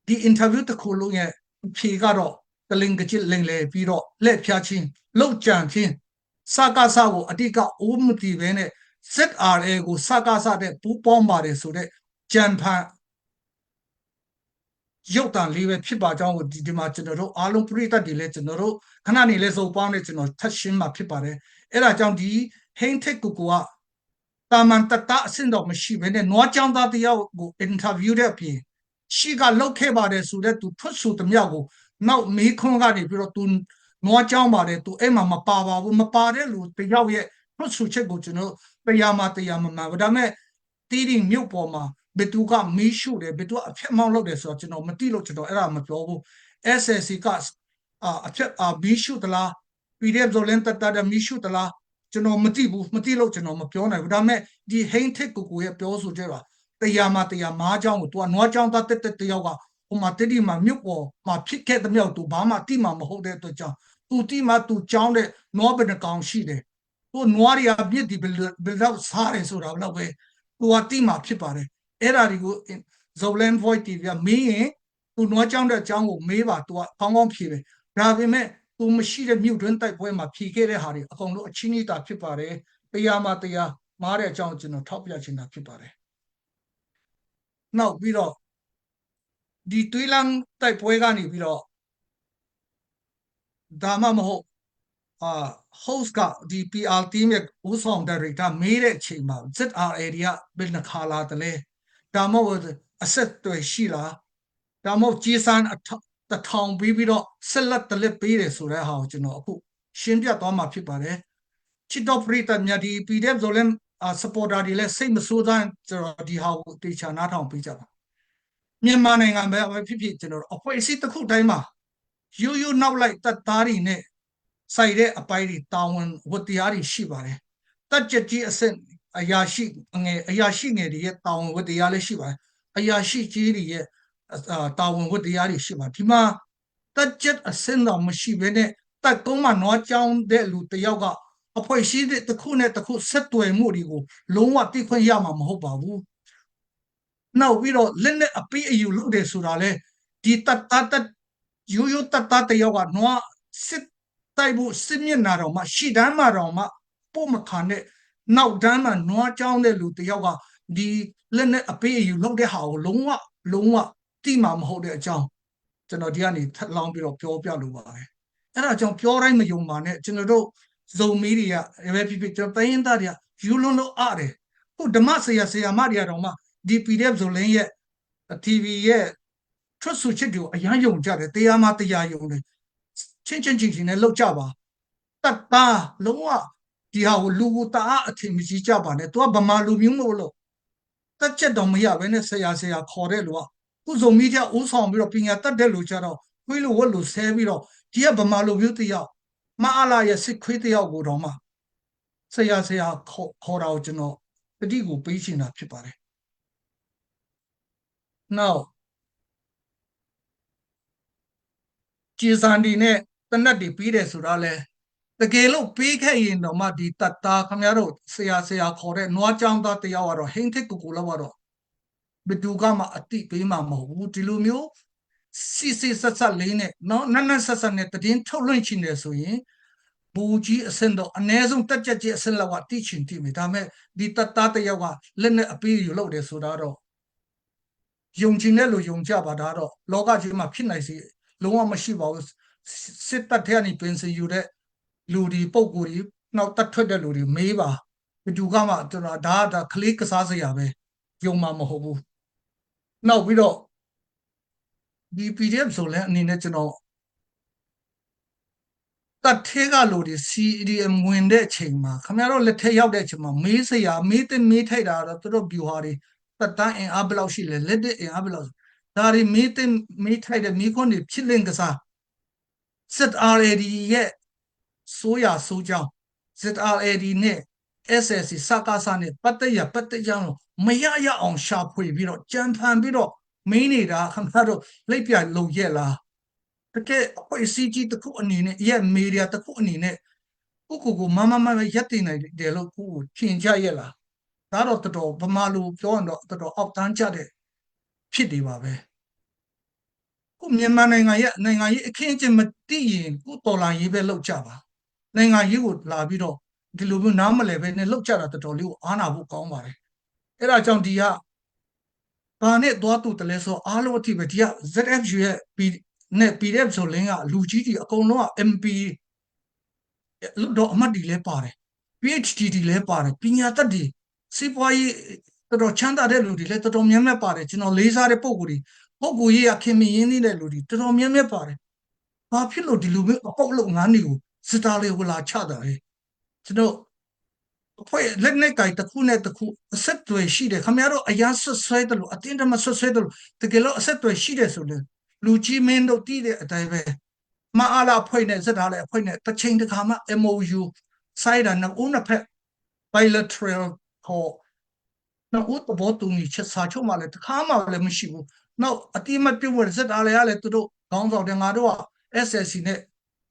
ဒီ interview တစ်ခုလုံးရဲ့ အဖြေကတော့ ကလင်ကကျစ် လိမ်လည်ပြီးတော့ လှည့်ဖြားခြင်း၊ လုပ်ကြံခြင်း၊ စကစကို အဓိက ဦးမတည်ဘဲနဲ့ ZRA ကို စကစနဲ့ ပူးပေါင်းပါတယ်ဆိုတဲ့ ကြံဖန်ရုပ်သံလေးပဲ ဖြစ်ပါကြောင်းကို ဒီ၊ ဒီမှာ ကျွန်တော်တို့အားလုံး ပရိသတ်တွေလည်း ကျွန်တော်တို့ ခဏနေလဲ စုံပေါင်းနဲ့ ကျွန်တော် ထပ်ရှင်းမှာ ဖြစ်ပါတယ်။ အဲ့ဒါကြောင့် ဒီ ဟိန်းထစ်ကိုကိုက သာမန်တပ်သားအဆင့်တော့ မရှိဘဲနဲ့ နွားကျောင်းသားတစ်ယောက်ကို interview တဲ့အပြင် ရှေ့က လုပ်ခဲ့ပါတယ်ဆိုတဲ့ သူထွက်ဆိုသမျှကို နောက်မေးခွန်းကနေပြီးတော့ သူ နွားကျောင်းပါတယ်၊ သူ အဲ့မှာ မပါပါဘူး၊ မပါတဲ့လူတစ်ယောက်ရဲ့ ထွက်ဆိုချက်ကို ကျွန်တော် တစ်ရာမှာ တစ်ရာ မမှန်ဘူး။ ဒါပေမဲ့ တီးတိန်မြို့ပေါ်မှာ ဘယ်သူက မီးရှို့တယ်၊ ဘယ်သူက အဖျက်အမှောင့်လုပ်တယ်ဆိုတော့ ကျွန်တော် မသိလို့ ကျွန်တော် အဲ့ဒါ မပြောဘူး။ SAC က အာ၊ အဖျက်၊ အာ၊ မီးရှို့သလား၊ PDF Zoland တပ်သားတွေ မီးရှို့သလား၊ ကျွန်တော် မသိဘူး။ မသိလို့ ကျွန်တော် မပြောနိုင်ဘူး။ ဒါပေမဲ့ ဒီ ဟိန်းထစ်ကိုကိုရဲ့ ပြောဆိုချက်ပါ၊ တစ်ရာမှာ တစ်ရာ မှားကြောင်းကို သူက နွားကျောင်းသား သက်သက်တစ်ယောက်က ဟိုမှာ တီးတိန်မှာ မြို့ပေါ်မှာ ဖြစ်ခဲ့သမျှကို သူ ဘာမှ သိမှာ မဟုတ်တဲ့အတွက်ကြောင့် သူ သိမှ သူ ကျောင်းတဲ့ နွားဘယ်နှကောင်ရှိတယ်၊ သူ့နွားတွေက မြစ်တွေ ဘယ်လောက် ဘယ်လောက် စားတယ်ဆိုတာလောက်ပဲ သူက သိမှာ ဖြစ်ပါတယ်။ အဲ့ဒါတွေကို Zoland Voice တီဗီ က မေးရင် သူ နွားကျောင်းတဲ့ အကြောင်းကို မေးပါ၊ သူက ကောင်းကောင်း ဖြေတယ်။ ဒါပေမဲ့ သူ မရှိတဲ့ မြို့တွင်း တိုက်ပွဲမှာ ဖြေခဲ့တဲ့ဟာတွေ အကုန်လုံး အချည်းနှီးသာ ဖြစ်ပါတယ်။ တစ်ရာမှာ တစ်ရာ မှားတဲ့အကြောင်းကို ကျွန်တော် ထောက်ပြချင်တာ ဖြစ်ပါတယ်။ နောက်ပြီးတော့ ဒီ တွီလန်း တိုက်ပွဲကနေပြီးတော့ ဒါမှမဟုတ် အာ၊ host က ဒီ PR team ရဲ့ ဦးဆောင် director မေးတဲ့အချိန်မှာ ZRA တွေက ဘယ်နှစ်ခါလာသလဲ၊ ဒါမှမဟုတ် အဆက်အသွယ်ရှိလား၊ ဒါမှမဟုတ် ကျည်ဆံ အထ-၊ တစ်ထောင်ပေးပြီးတော့ ဆက်လက် တလက်ပေးတယ်ဆိုတဲ့ဟာကို ကျွန်တော် အခု ရှင်းပြသွားမှာ ဖြစ်ပါတယ်။ ချစ်တော်ပရိသတ်များ၊ ဒီ PDF Zoland အာ၊ supporter တွေလည်း စိတ်မဆိုးသား ကျွန်တော် ဒီဟာကို သေချာ နားထောင်ပေးကြပါ။ မြန်မာနိုင်ငံပဲ ဖြစ်ဖြစ် ကျွန်တော်တို့ အဖွဲ့အစည်းတစ်ခုတိုင်းမှာ ရိုးရိုးနောက်လိုက် တပ်သားတွေနဲ့ ဆိုင်တဲ့အပိုင်းတွေ တာဝန်ဝတ္တရားတွေ ရှိပါတယ်။ တပ်ကြပ်ကြီးအဆင့် အရာရှိငယ်၊ အရာရှိငယ်တွေရဲ့ တာဝန်ဝတ္တရားလည်း ရှိပါတယ်။ အရာရှိကြီးတွေရဲ့ အာ၊ တာဝန်ဝတ္တရားတွေ ရှိပါတယ်။ ဒီမှာ တပ်ကြပ်အဆင့်တောင် မရှိဘဲနဲ့ တပ်ကုန်းမှာ နွားကျောင်းတဲ့လူတစ်ယောက်က အဖွဲ့အစည်းတစ်ခုနဲ့တစ်ခု ဆက်သွယ်မှုတွေကို လုံးဝ သိခွင့်ရမှာ မဟုတ်ပါဘူး။ နောက်ပြီးတော့ လက်နက်အပေးအယူ လုပ်တယ်ဆိုတာလဲ ဒီတပ်သား၊ တပ်၊ ရိုးရိုးတပ်သားတစ်ယောက်က နွားစစ်တိုက်ဖို့ စစ်မျက်နှာတောင်မှ၊ ရှေ့တန်းမှာတောင်မှ ပို့မခံတဲ့ နောက်တန်းမှာ နွားကျောင်းတဲ့လူတစ်ယောက်က ဒီလက်နက်အပေးအယူ လုပ်တဲ့ဟာကို လုံးဝ၊ လုံးဝ သိမှာ မဟုတ်တဲ့အကြောင်း ကျွန်တော် ဒီကနေ ထပ်လောင်းပြီးတော့ ပြောပြလိုပါတယ်။ အဲ့ဒါကြောင့် ပြောတိုင်း မယုံပါနဲ့။ ကျွန်တော်တို့ Zoland Media ပဲဖြစ်ဖြစ်၊ ကျွန်တော် တိုင်းရင်းသားတွေက ရိုးရိုးလုပ်အားတယ်။ အခု ဓမ္မဆရာ၊ ဆရာမတွေကတောင်မှ ဒီ PDF Zoland ရဲ့ ထီဗီ ရဲ့ ထွက်ဆိုချက်တွေကို အရမ်းယုံကြတယ်။ တစ်ရာမှာ တစ်ရာ ယုံတယ်။ ချင့်ချင့်ချိန်ချိန်နဲ့ လုပ်ကြပါ။ တပ်သား၊ လုံးဝ ဒီဟာကို လူကို တအား အထင်မကြီးကြပါနဲ့။ သူက ဗမာလူမျိုးမို့လို့ တပ်ကြပ်တောင် မရဘဲနဲ့ ဆရာ၊ ဆရာ ခေါ်တဲ့လူက အခု Zoland Media ဦးဆောင်ပြီးတော့ ပညာတတ်တဲ့လူကျတော့ ခွေးလိုဝက်လို ဆဲပြီးတော့ ဒီက ဗမာလူမျိုးတစ်ယောက်၊ မအလ ရဲ့ စစ်ခွေးတစ်ယောက်ကိုတောင်မှ ဆရာ၊ ဆရာ ခေါ်၊ ခေါ်တာကို ကျွန်တော် သတိကို ပေးချင်တာ ဖြစ်ပါတယ်။ နောက် ကျည်ဆံတွေနဲ့ သေနတ်တွေ ပေးတယ်ဆိုတာလဲ၊ တကယ်လို့ ပေးခဲ့ရင်တောင်မှ ဒီတပ်သား၊ ခင်ဗျားတို့ ဆရာ၊ ဆရာ ခေါ်တဲ့ နွားကျောင်းသားတစ်ယောက်ကတော့၊ ဟိန်းထစ်ကိုကိုလောက်ကတော့ ဘယ်သူကမှ အသိပေးမှာ မဟုတ်ဘူး။ ဒီလိုမျိုး စေ့စေ့စပ်စပ်လေးနဲ့နော်၊ နက်နက်စပ်စပ်နဲ့ သတင်းထုတ်လွှင့်ချင်တယ်ဆိုရင် ဗိုလ်ကြီးအဆင့်တော့၊ အနည်းဆုံး တပ်ကြပ်ကြီးအဆင့်လောက်က သိချင်သိမယ်။ ဒါပေမဲ့ ဒီတပ်သားတစ်ယောက်က လက်နက်အပေးအယူ လုပ်တယ်ဆိုတာတော့ ယုံချင်တဲ့လူ ယုံကြပါ။ ဒါတော့ လောကကြီးမှာ ဖြစ်နိုင်ခြေ လုံးဝ မရှိပါဘူး။ စစ်တပ်ထဲကနေ ပင်စင်ယူတဲ့လူတွေ၊ ပုဂ္ဂိုလ်တွေ၊ နောက် တပ်ထွက်တဲ့လူတွေ မေးပါ။ ဘယ်သူကမှ၊ ကျွန်တော်၊ ဒါ၊ ဒါ ကလေးကစားစရာပဲ၊ ယုံမှာ မဟုတ်ဘူး။ နောက်ပြီးတော့ ဒီ ပီဒီအက်ဖ် ဆိုလည်းအနေနဲ့ ကျွန်တော် တပ်ထဲကလူတွေ စီအီဒီအမ် ဝင်တဲ့အချိန်မှာ ခင်ဗျားတို့လက်ထဲရောက်တဲ့အချိန်မှာ မေးစရာ မေးသင့်မေးထိုက်တာကတော့ သူတို့ဗျူဟာတွေ တပ်သားအင်အားဘယ်လောက်ရှိလဲ လက်နက်အင်အားဘယ်လောက်ရှိ ဒါတွေမေးသင့်မေးထိုက်တဲ့မေးခွန်းတွေဖြစ်လင့်ကစား စစ်အာရ်အယ်ဒီရဲ့ စိုးရာစိုးကြောင်း စစ်အာရ်အယ်ဒီနဲ့ SSC စကစနဲ့ ပတ်သက်ရာပတ်သက်ကြောင်းကို မရရအောင်ရှာဖွေပြီးတော့ ကြံဖန်ပြီးတော့ မေးနေတာ ခင်ဗျားတို့ လက်ပြလုပ်ရက်လား။ တကယ်အဖွဲ့အစည်းကြီးတစ်ခုအနေနဲ့ ရဲ့ မီဒီယာတစ်ခုအနေနဲ့ ကိုယ့်ကိုယ်ကို မမမမရပ်တည်နိုင်တယ်လို့ ကိုယ့်ကိုထင်ကြရဲ့လား။ ဒါတော့ တော်တော် ဗမာလိုပြောရင်တော့ တော်တော်အောက်တန်းကျတဲ့ ဖြစ်နေပါပဲ။ ကိုယ့်မြန်မာနိုင်ငံရဲ့ နိုင်ငံရေးအခင်းအကျင်းမသိရင် ကိုယ့်တော်လှန်ရေးပဲလုပ်ကြပါ။ နိုင်ငံရေးကိုလာပြီးတော့ ဒီလိုမျိုးနားမလည်ပဲနဲ့ လုပ်ကြတာ တော်တော်လေးကို အားနာဖို့ကောင်းပါတယ်။ အဲ့ဒါကြောင့် ဒီက ဘာနဲ့သွားတူတယ်လဲဆိုတော့ အားလုံးအထိပဲ။ ဒီက ZFU ရဲ့ P- နဲ့ ပီဒီအက်ဖ် ဆိုလင်းက လူကြီးတွေအကုန်လုံးက MP လွှတ်တော်အမတ်တွေလည်းပါတယ်။ PhD တွေလည်းပါတယ်။ ပညာတတ်တွေ၊ စီးပွားရေး တော်တော်ချမ်းသာတဲ့လူတွေလည်း တော်တော်များများပါတယ်။ ကျွန်တော်လေးစားတဲ့ပုဂ္ဂိုလ်တွေ၊ ပုဂ္ဂိုလ်ရေးအရ ခင်မင်ရင်းနှီးတဲ့လူတွေ တော်တော်များများပါတယ်။ ဘာဖြစ်လို့ ဒီလိုမျိုး အပုပ်လုပ်ငန်းတွေကို စစ်သားတွေကို လာချတာလဲ။ ကျွန်တော် အဖွဲ့ လက်နက်ကိုင်တစ်ခုနဲ့တစ်ခု အဆက်အသွယ်ရှိတယ်။ ခင်ဗျားတို့ အရမ်းစွပ်စွဲသလို၊ အတင်းအဓမ္မစွပ်စွဲသလို၊ တကယ်လို့ အဆက်အသွယ်ရှိတယ်ဆိုရင် လူကြီးမင်းတို့သိတဲ့အတိုင်းပဲ မအလအဖွဲ့နဲ့ ZRAအဖွဲ့နဲ့ တစ်ချိန်တစ်ခါမှ MOU စာရေးတာ နှစ်ဦးနှစ်ဖက် bilateral ခေါ် နှစ်ဦးသဘောတူညီချက် စာချုပ်မှလည်း တစ်ခါမှလည်းမရှိဘူး။ နောက် အသိအမှတ်ပြုဖို့ ZRA ကလည်း သူတို့ခေါင်းဆောင်တွေ ငါတို့က SSC နဲ့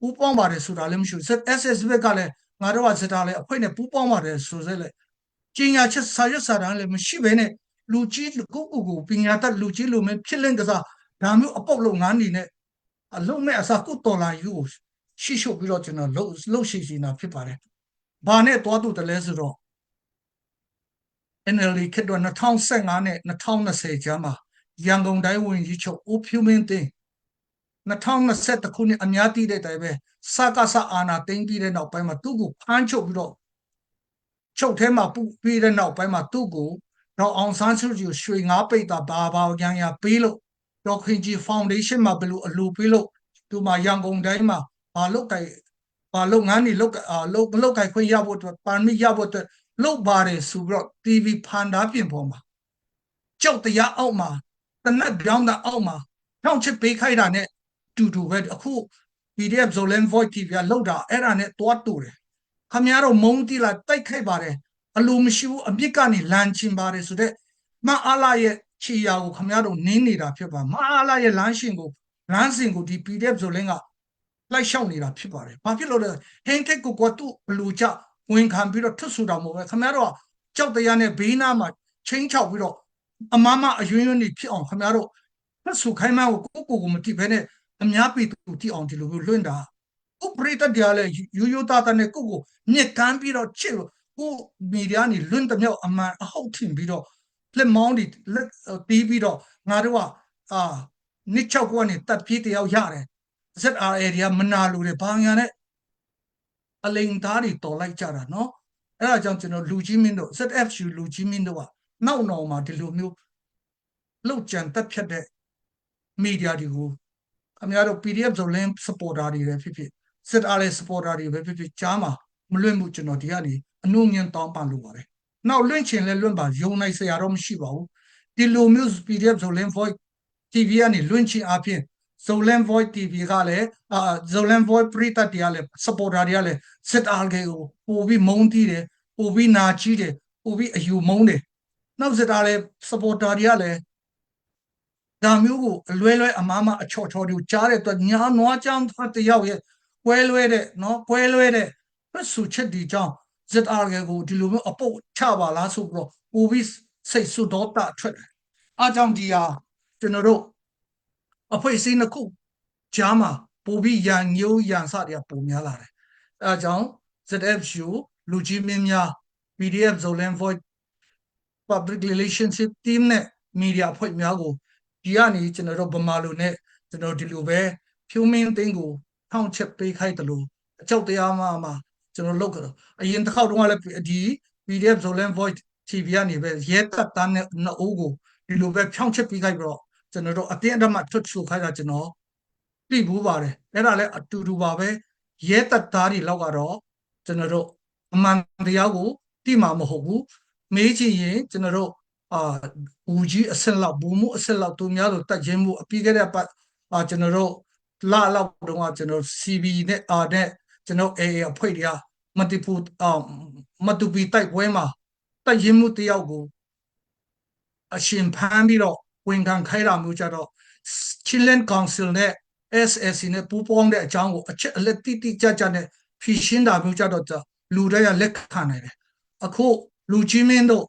ပူးပေါင်းပါတယ်ဆိုတာလည်းမရှိဘူး။ SSC ဘက်ကလည်း ငါတို့က ZRA အဖွဲ့နဲ့ ပူးပေါင်းပါတယ်ဆိုတဲ့လည်း ကြေညာချက် စာရွက်စာတမ်းလည်းမရှိဘဲနဲ့ လူကြီးကိုယ့်ကိုယ်ကို ပညာတတ်လူကြီးလူမင်းဖြစ်လင့်ကစား ဒါမျိုးအပုပ်လုပ်ငန်းတွေနဲ့ အလုပ်မဲ့အစား ကိုယ့်တော်လှန်ရေးကို ရှေ့ရှုပ်ပြီးတော့ ကျွန်တော်လုပ်လုပ်ရှိစီနာဖြစ်ပါတယ်။ ဘာနဲ့သွားတူတယ်လဲဆိုတော့ NLD ခေတ်တော့ နှစ်ထောင့်ဆယ့်ငါးနဲ့ နှစ်ထောင့်နှစ်ဆယ်ကြားမှာ ရန်ကုန်တိုင်းဝန်ကြီးချုပ် ဦးဖြိုးမင်းသိန်း နှစ်ထောင့်နှစ်ဆယ့်တစ်ခုနှစ် အများသိတဲ့အတိုင်းပဲ စကစအာဏာသိမ်းပြီးတဲ့နောက်ပိုင်းမှာ သူ့ကိုဖမ်းချုပ်ပြီးတော့ ချုပ်ထဲမှာပို့ပြီးတဲ့နောက်ပိုင်းမှာ သူ့ကို ဒေါ်အောင်ဆန်းစုကြည်ကို ရွှေငါးပိတ်တာ ဘာဘာညာညာပေးလို့ ဒေါ်ခင်ကြည် Foundation မှာ ဘယ်လိုအလှူပေးလို့ သူမှာ ရန်ကုန်တိုင်းမှာ ဘာလုပ်ကိုင် ဘာလုပ်ငန်းတွေလုပ်ကိုင် အာ လုပ် လုပ်ကိုင်ခွင့်ရဖို့အတွက် ပါရမီရဖို့အတွက် လုပ်ပါတယ်ဆိုပြီးတော့ TV ဖန်တာပြင်ပေါ်မှာ ကျောက်တရားအောက်မှာ သေနတ်ပြောင်းတာအောက်မှာ ဖြောင့်ချစ်ပေးခိုင်းတာနဲ့ တူတူပဲ။ အခု ပီဒီအက်ဖ် Zoland Voice TV ကလုပ်တာ အဲ့ဒါနဲ့သွားတူတယ်။ ခင်ဗျားတို့ မုန်းသီးလာတိုက်ခိုက်ပါတယ်။ အလိုမရှိဘူး။ အပြစ်ကနေ လှန်ချင်ပါတယ်ဆိုတဲ့ မအလရဲ့ခြေရာကို ခင်ဗျားတို့ နင်းနေတာဖြစ်ပါတယ်။ မအလရဲ့ လမ်းစဉ်ကို လမ်းစဉ်ကို ဒီ ပီဒီအက်ဖ် Zoland က လိုက်လျှောက်နေတာဖြစ်ပါတယ်။ ဘာဖြစ်လို့လဲ။ ဟင်းထဲကိုယ်ကိုယ်သူ့အလိုကျ ဝန်ခံပြီးတော့ ထွက်ဆိုတာမဟုတ်ပဲ ခင်ဗျားတို့က ကျောက်တရားနဲ့ ဘီနားမှာ ခြိမ်းခြောက်ပြီးတော့ အမမအယွင်းယွင်းနေဖြစ်အောင် ခင်ဗျားတို့ ထွက်ဆိုခိုင်းမှန်းကို ကိုယ့်ကိုယ်ကိုမသိဘဲနဲ့ အများပြည်သူသိအောင် ဒီလိုမျိုးလွှင့်တာ။ ကိုယ့်ပရိသတ်တွေကလည်း ရိုးရိုးသားသားနဲ့ ကိုယ့်ကိုမျက်ကမ်းပြီးတော့ ချစ်လို့ ကိုယ့်မီဒီယာကနေ လွှင့်သမျှအမှန်အဟုတ်ထင်ပြီးတော့ လက်မောင်းတွေ လက် တီးပြီးတော့ ငါတို့က အာ နှစ်ခြောက်ကိုကနေ တပ်ပြေးတယောက်ရတယ်။ ZRA တွေက မနာလိုတယ် ဘာညာနဲ့ အလိမ်သားတွေ တော်လိုက်ကြတာနော်။ အဲ့ဒါကြောင့် ကျွန်တော် လူကြီးမင်းတို့ ZFU လူကြီးမင်းတို့က နောက်နောင်မှာ ဒီလိုမျိုး လုပ်ကြံသတ်ဖြတ်တဲ့ မီဒီယာတွေကို ခင်ဗျားတို့ ပီဒီအက်ဖ် Zoland supporter တွေပဲဖြစ်ဖြစ် ZRA supporter တွေပဲဖြစ်ဖြစ် ကြားမှာမလွှင့်ဖို့ ကျွန်တော်ဒီကနေ အနူအညံ့တောင်းပန်လိုပါတယ်။ နောက် လွှင့်ချင်လဲလွှင့်ပါ၊ ယုံနိုင်စရာတော့မရှိပါဘူး။ ဒီလိုမျိုး ပီဒီအက်ဖ် Zoland Voice TV ကနေ လွှင့်ခြင်းအားဖြင့် Zoland Voice TV ကလည်း အာ Zoland Voice ပရိသတ်တွေကလည်း supporter တွေကလည်း ZRA ကို ပိုပြီးမုန်းတီးတယ်၊ ပိုပြီးနာကျည်းတယ်၊ ပိုပြီးအယူမုန်းတယ်။ နောက် ZRA supporter တွေကလည်း ဒါမျိုးကို အလွဲလွဲအမှားမှား အချော်ချော်တွေကို ကြားတဲ့အတွက် ညာနွားကြားသားတစ်ယောက်ရဲ့ ကွဲလွဲတဲ့နော်၊ ကွဲလွဲတဲ့ထွက်ဆိုချက်တွေကြောင့် ZRA ကို ဒီလိုမျိုး အပုပ်ချပါလားဆိုပြီးတော့ ပိုပြီးစိတ်ဆိုးဒေါသထွက်တယ်။ အားကြောင့် ဒီဟာ ကျွန်တော်တို့ အဖွဲ့အစည်းနှစ်ခုကြားမှာ ပိုပြီးရန်ငြိုးရန်စတွေက ပိုများလာတယ်။ အဲဒါကြောင့် ZFU လူကြီးမင်းများ ပီဒီအက်ဖ် Zoland Voice Public Relationship Team နဲ့ မီဒီယာအဖွဲ့များကို ဒီကနေ ကျွန်တော်တို့ ဗမာလိုနဲ့ ကျွန်တော်ဒီလိုပဲ ဖြိုးမင်းသိန်းကို ထောင့်ချက်ပေးခိုင်းသလို အကြောက်တရားမှမှ ကျွန်တော်လုပ်ကြတော့ အရင်တစ်ခေါက်တုန်းကလည်း ဒီ ပီဒီအက်ဖ် Zoland Voice TV ကနေပဲ ရဲတပ်သားနဲ့ နှစ်ဦးကို ဒီလိုပဲ ဖြောင့်ချက်ပေးခဲ့ပြီးတော့ ကျွန်တော်တို့ အတင်းအဓမ္မ ထွက်ဆိုခိုင်းတာ ကျွန်တော် သိဘူးပါတယ်။ အဲ့ဒါလည်း အတူတူပါပဲ။ ရဲတပ်သားတွေလောက်ကတော့ ကျွန်တော်တို့ အမှန်တရားကို သိမှာမဟုတ်ဘူး။ မေးချင်ရင် ကျွန်တော်တို့ အာ၊ ဗိုလ်ကြီးအဆင့်လောက်၊ ဗိုလ်မှူးအဆင့်လောက်၊ သူများလို တပ်ရင်းမှူး၊ အပြီးခဲ့တဲ့အပတ်၊ အာ၊ ကျွန်တော်တို့ လလောက်တုန်းက ကျွန်တော် စီဘီနဲ့၊ အာ၊ နဲ့ ကျွန်တော် AA အဖွဲ့တွေက မတူပူ၊ အာ၊ မတူပီတိုက်ပွဲမှာ တပ်ရင်းမှူးတစ်ယောက်ကို အရှင်ဖမ်းပြီးတော့ ဝန်ခံခိုင်းတာမျိုးကြတော့ Chinland Council နဲ့ SAC နဲ့ ပူးပေါင်းတဲ့အကြောင်းကို အချက်အလက် တိတိကျကျနဲ့ ဖြေရှင်းတာမျိုးကြတော့ လူတိုင်းက လက်ခံနိုင်တယ်။ အခု လူကြီးမင်းတို့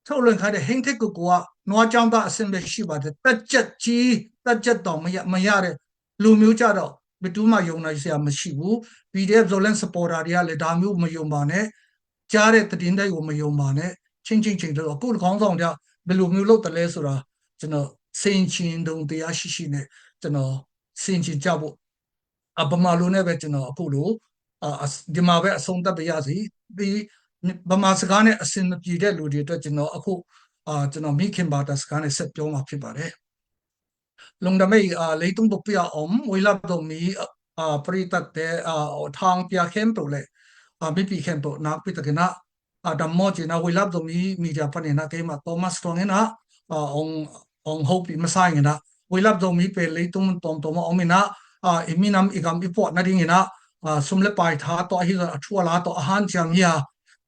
ထုတ်လွှင့်ခိုင်းတဲ့ ဟိန်းထက်ကိုကိုက နွားကျောင်းသားအဆင့်ပဲ ရှိပါတယ်။ တပ်ကြပ်ကြီး၊ တပ်ကြပ်တောင်မရ၊ မရတဲ့ လူမျိုးကြတော့ ဘယ်သူမှ ယုံနိုင်စရာမရှိဘူး။ PDF Zoland supporter တွေကလည်း ဒါမျိုးမယုံပါနဲ့။ ကြားတဲ့သတင်းတွေကို မယုံပါနဲ့။ ချင်းချင်းချင်းတို့ အခုခေါင်းဆောင်တွေက ဘယ်လိုမျိုးလုပ်တယ်လဲဆိုတာ ကျွန်တော် ဆင်ခြင်တုံတရားရှိရှိနဲ့ ကျွန်တော် ဆင်ခြင်ကြဖို့ အ၊ ဗမာလိုနဲ့ပဲ ကျွန်တော် အခုလို၊ အာ၊ အ၊ ဒီမှာပဲ အဆုံးသတ်ပါရစေ။ ဒီဗမာစကားနဲ့ အဆင်မပြေတဲ့လူတွေအတွက် ကျွန်တော် အခု၊ အာ၊ ကျွန်တော် မိခင်ဘာသာစကားနဲ့ ဆက်ပြောမှာဖြစ်ပါတယ်။ Lungdam ei. Ah, Leitung buppi a om Weilap Zomi, ah, paritat te, ah, thang pia khempeuh le, ah, mipi khempeuh nakpi takin ah, ah, dammaw ci-in ah, Weilap Zomi Media panin ah keimah Thomas Thuang in ah, ah, ong, ong hopih masa ing in ah, Weilap Zomi pen leitung mun tuamtuam ah om in ah, ah, i minam i gam i puah nading in ah, ah, sum le pai tha tawh, ahi zong a thu a la tawh a hanciam hi a,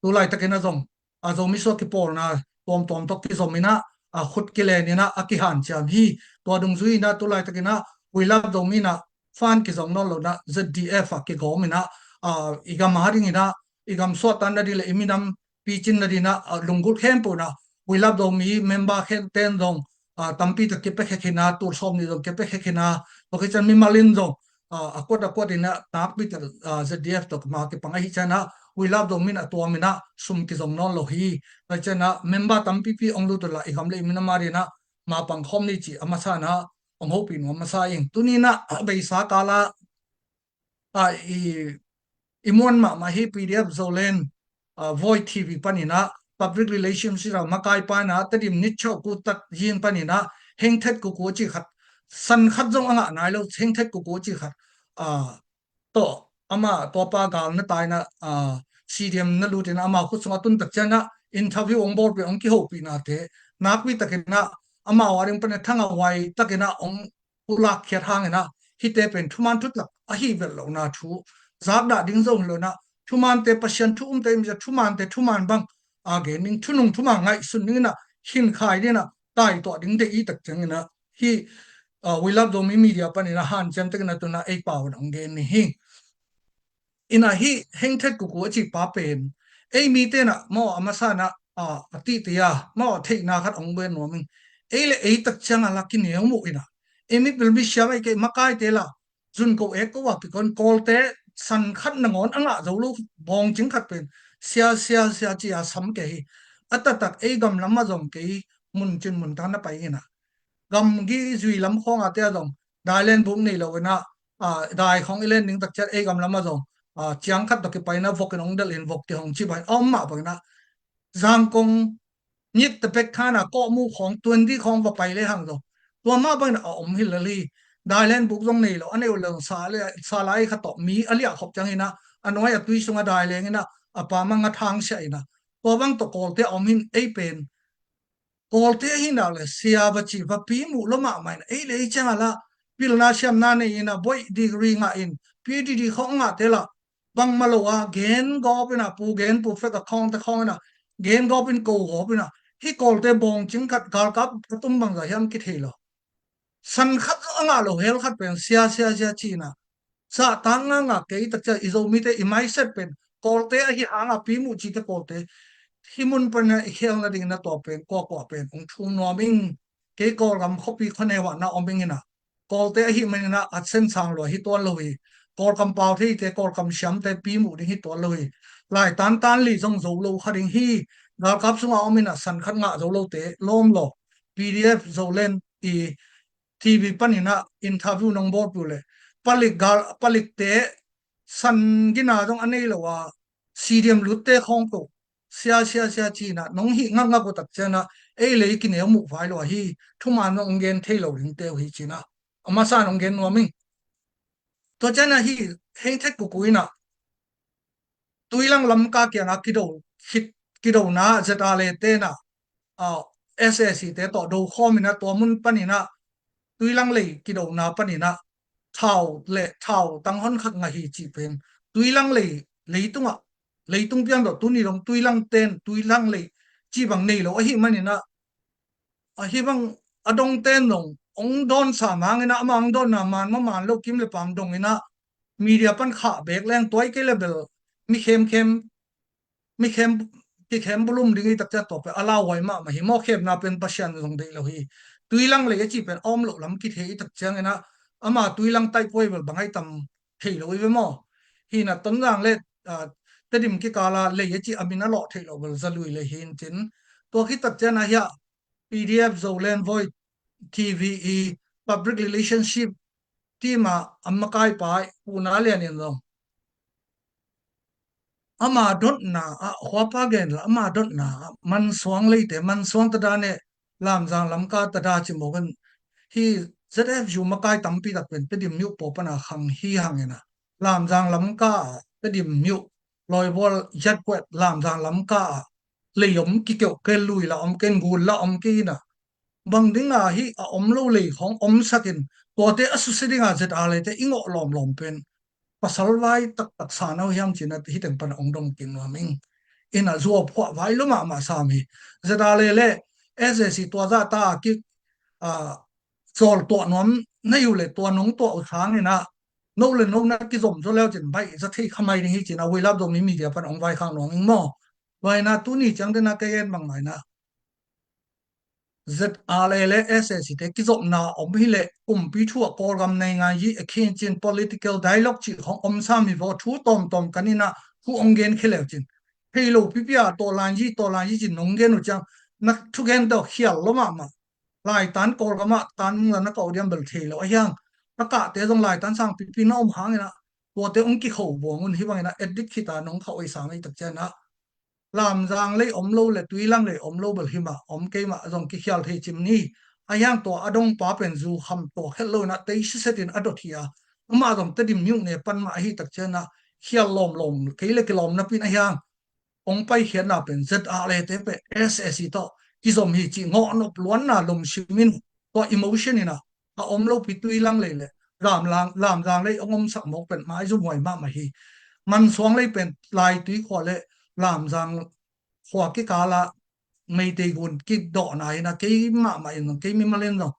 tu laitakin ah zong a Zomi suak kipawlna tuamtuam tawh kizom in ah, a khut kilen in ah a kihanciam hi. Tua dungzui in ah tu laitakin ah Weilap Zomi in ah fan kizong nawn lo in ah ZDF ah kigawm in ah, a, i gam a ding in ah, i gam suahtak nading le i minam picin nading in ah, a, lunggulh khempeuh in ah Weilap Zomi member khempeuh ten zong, a, tampi tak kipia khia khin a, tul sawm nih zong kipia khia khin a, tua khit ciang mimal in zong, a, a kuat a kuat in ah nakpi tak, a, ZDF tawh ma kipang ahih ciangin ah Weilap Zomi in a tuam in ah sum kizong nawn lo hi. Tua ciangin ah member tampipi ong lut uh leh i gam le i minam a ding in ah ma pang khawm ni ci a masa in ah ong hopih nuam masa ing. Tuni in ah a beisa kal ah, a, i, i muan mahmah hi PDF Zoland, a, Voi TV panin ah public relationship a makaipa in ah Tedim Nitcho Kutat Ying panin ah Hengthet Kuku ci khat, san khat zong a ngah nai lo Hengthet Kuku ci khat, a, tawh, ama tuapa gal na tai in ah, a, CDM na lut in ah ama khut sung a tun tak ciangin ah interview ong bawlpih, ong kihopihnate nakpi takin ah amau a ding panin ah thangavai takin ah ong pulak khiat hangin ah hihte pen thuman thutak ahi vet lohna thu, zakdah ding zong hi lo in ah thumante, Pasian thu umte, i mite thumante thuman bang a gen ding, thunung thuman ngaihsun ding in ah, hinkhai ding in ah, taituah ding deih i tak ciangin ah hih, a, Weilap Zomi Media panin ah hanciam takin ah tu in ah ei pau in ong gen ni hi. In ah hih Hengthet Kuku a ci pa pen ei mite in ah maw a masa in ah, a, a tihte a maw a theihna khat ong gen nuam ing. Ei le ei tak ciang a la kineu muh in ah, ei mipil misiam, ei kei makaite la zun ko ek ko a kikon Kawlte san khat nangawn a ngah zo lo bawngcing khat pen sia, sia, sia ci a sam kei hi. A taktak ei gam lam ah zong kei mun cin mun tan na pai in ah, gamgi zui lam khawng a te ah zong dailen buk nei lo in ah, a, dai khawng i len ding tak ciang ei gam lam ah zong, a, ciang khat tawh kipai in ah vok in ong delh in, vok kihong ci bang in a om mah bang in ah, Zangkong Nyit te pek khan a kawhmu khawng twenty khawng va pai le hang zong tua mah bang in ah a om hi lel hi. Dailen buk zong nei lo, a neu leng sa le, sa lai khat tawh mi a liah khop ciangin ah a nuai a tui sung a dai leng in ah a pam a ngat hang siah in ah tua bang tawh Kawlte a om hi in, ei pen Kawlte ahih nak leh sia va ci va pi muh lo mahmah in, ei le ei ciang a la pilna siamna nei in ah boih degree ngah in, PhD khawng ngahte la bangmah lo a gen gawp in ah, pu gen pu fek a khawngte khawng in ah gen gawp in, ko gawp in ah, hih Kawlte bawngcing khat galkap a tum bangzah hiam kithei lo. San khat a ngah lo hel khat pen sia, sia, sia ci in ah, zahtak ngakngak kei tak ciang i Zomite i mindset pen Kawlte ahi hang a pi muh cite Kawlte hih mun pan a i khel nading in ah tua pen kuakua pen ong thum nuam ing. Kei Kawlgam khuapi khuaneu ah na om ing in ah, Kawlte ahih manin ah a sen sang lua hi tuan lo hi. Kawlkam pau theite, Kawlkam siamte pi muh ding hi tuan lo hi. Lai tantan li zong zo lo kha ding hi. Galkap sungah om in ah san khat ngah zo lote lawm lo. PDF Zoland i TV panin ah interview nong bawlpih uh leh palik gal, palikte san gina zong a nei lo a CDM lutte khawng ko sia sia sia ci-in ah nong hih ngakngak uh tak ciangin ah ei lei kineu muh vai lo ahi, thuman zong hong gen thei lo dingte uh hi ci-in ah a masa in hong gen nuam ing. Tua ciangin ah hih Heng Thet Kukui in ah Tuilang Lamka kiangah kido khit, kidona ZRA te in ah, ah, SAC te tawh do khawm in ah tua mun panin ah Tuilang lei kidona panin ah thau le thau tang hon khat ngah hi cih pen Tuilang lei, leitungah, leitung piang tawh tuni dong Tuilang ten Tuilang lei cih bang nei lo ahih manin ah, ahi bang a dongten zong hong dawn sam hangin ah ama hong dawnna man maw man lo kim le pam dongin ah media pan khah bek leng tuai kei le bel mi khemkhem, mi khem, kikhem bulum ding hi tak ciang tua pen a lauhuai mahmah hi maw, khemna pen Pasian zong deih lo hi. Tuilang lei a cih pen a om loh lam kithei hi tak ciangin ah ama Tuilang taihpuai bel bang ai tam thei lo hi ve maw. Hi in ah Tonzang le, ah, Tedim kikala lei a cih a min a lawh theih loh bel Zalui lei hi in cin. Tua khit tak ciang ah hiah PDF Zoland Voice TVE Public Relationship team ah a makaipa Pu Na Lian in zong ama dotna ah, huapa gen la ama dotna ah Mansuang leite, Mansuang tada ne Lamzang Lamka tada ci mawk in, hi ZFU makai tampi tak pen Tedim myo paw pana khang hi hangin ah Lamzang Lamka ah Tedim myo Lawibual Yatkuat Lamzang Lamka ah lei om kikeuh kei, lui la om kei, gul la om kei in ah bang dinga hih a om lo lei khawng omsak in tuate a susia dinga ZRA te i ngawh lawmlawm pen pasal vai taktak sa no hiam ci-in ah hih teng pan a hong dong kik nuam ing. In ah zuau phuah vai lo mahmah sam hi. ZRA le SAC tua zahta a ki, ah, zawl tuah nuam na hi uh le tua nong tuah uh sangin ah no le no na kizom zaw leu cin baih za thei kha mai ding hi ci-in ah Weilap Zomi Media pan hong vaikhak nuam ing maw. Tua in ah tuni ciang te in ah ka gen bangmah in ah ZRA le SAC te kizopna om hi leh kumpi thu ah Kawlgam naingan yi a khin cin political dialogue cih khawng om sam hi vaw, thu tawmtawm kan in ah thu hong gen khia leu cin. Thei lo pipi a tawlan yi tawlan yi cin nong gen uh ciang na thugen tawh khial lo mahmah. Laitan Kawlgam ah tan nung la na kau diam bel thei lo ahi hang. Takahte zong laitan sang pipi na om hangin ah tuate hong kikho buang un, hi bangin ah edit khit a nong kha oi sam ei tak ciang ah Lamzang lei om lo le Tuilang lei om lo bel hi mah om kei mah zong kikhial thei cim ni. Ahi hang tua a dongpa pen zu kham tawh khet lo in ah tei siset in a dot hi a, amah zong Tedim myo ne pan mah ahi tak ciang ah khial lawmlawm kei le kilawm napi in ahi hang hong paikhiatna pen ZRA le te pen SAC tawh kizom hi cih ngawh nop luanna lungsim in tua emotion in ah a om lopi Tuilang lei le Lamlang, Lamzang lei hong omsak mawk pen maizum huai mahmah hi. Mansuang lei pen Laitui khua le Lamzang khua kikala Meitei gun kidawhna in ah kei mahmah in zong, kei mimal in zong,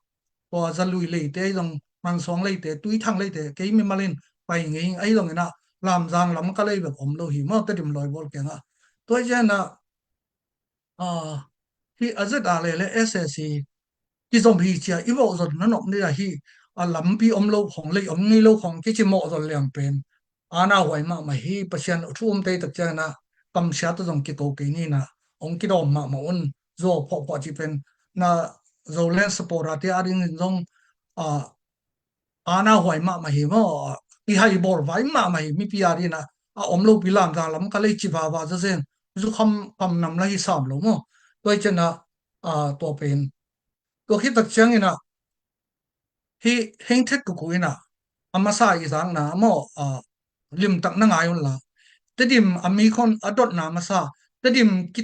tua Zalui leite zong, Mansuang leite, Tuithang leite kei mimal in pai ngei ahi zongin ah Lamzang Lamka lei bek om lo hi maw, Tedim Lawibual kiangah. Tua hi ciang ah, ah, hih a ZRA le SAC kizom hi ci a i vawh zon na nop ni a, hih a lampi om lo khawng, lei om ngei lo khawng kici mawh zon liang pen ana huai mahmah hi. Pasian thu um tei tak ciangin ah kamsiat a zong kiko kei ni in ah hong kidawm mahmah un. Zuau phuahphuah cih pen na Zoland supporter te a dingin zong, ah, ana huai mahmah hi maw. I hai bawl vai mahmah hi, mipi a dingin ah a om lopi Lamzang Lamka lei ci vava zazen zu kham kham nam la hi sam lo maw. Tua hi ciang ah, ah, tua pen tua khit tak ciangin ah hih Heng Thet Kukui in ah a masa i zakna maw, ah, limtak na ngai un la. Tedim a mi khawng a dotna masa, Tedim ki,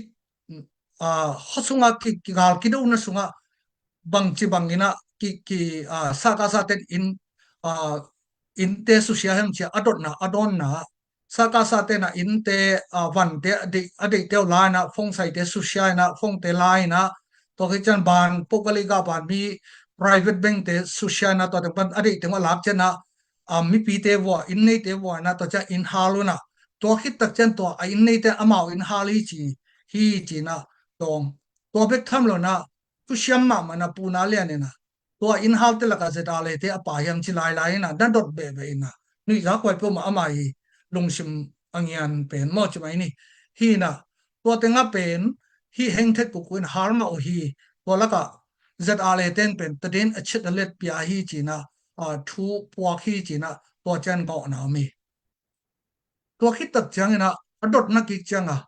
ah, khua sungah ki, kigal kidona sungah bangci bangin ah ki, ki, ah, sakasa ten in, ah, innte susia hiam ci a a dotna a dawnna, sakasa ten ah innte, ah, vante a deih, a deihte uh la in ah, phone saite susia in ah, phonete la in ah, tua khit ciang ban, pokaliga ban mi private bankte susia in ah, tua teng pan a deih teng uh a lak ciang ah, ah, mipite vua, inn neite vua in ah, tua ciang inn hal un ah, tua khit tak ciang tua a inn neite amau inn hal hi ci, hi ci in ah, tawng. Tua bek tham lo in ah, thusiam mahmah in ah Pu Na Lian in ah tua inn halte lakah ZRA le te a pai hiam ci lailai in ah na dot behbeh in ah nuihza kuai peuhmah ama hi lungsim a ngian pen maw ci mai ni. Hi in ah tua tengah pen hih Heng Thet Kukui in hal mah uh hi. Tua lakah ZRA le ten pen taden a chet a let pia hi ci in ah, ah, thu puak hi ci in ah tua ciang gawhna om hi. Tua khit tak ciangin ah a dotna kik ciang ah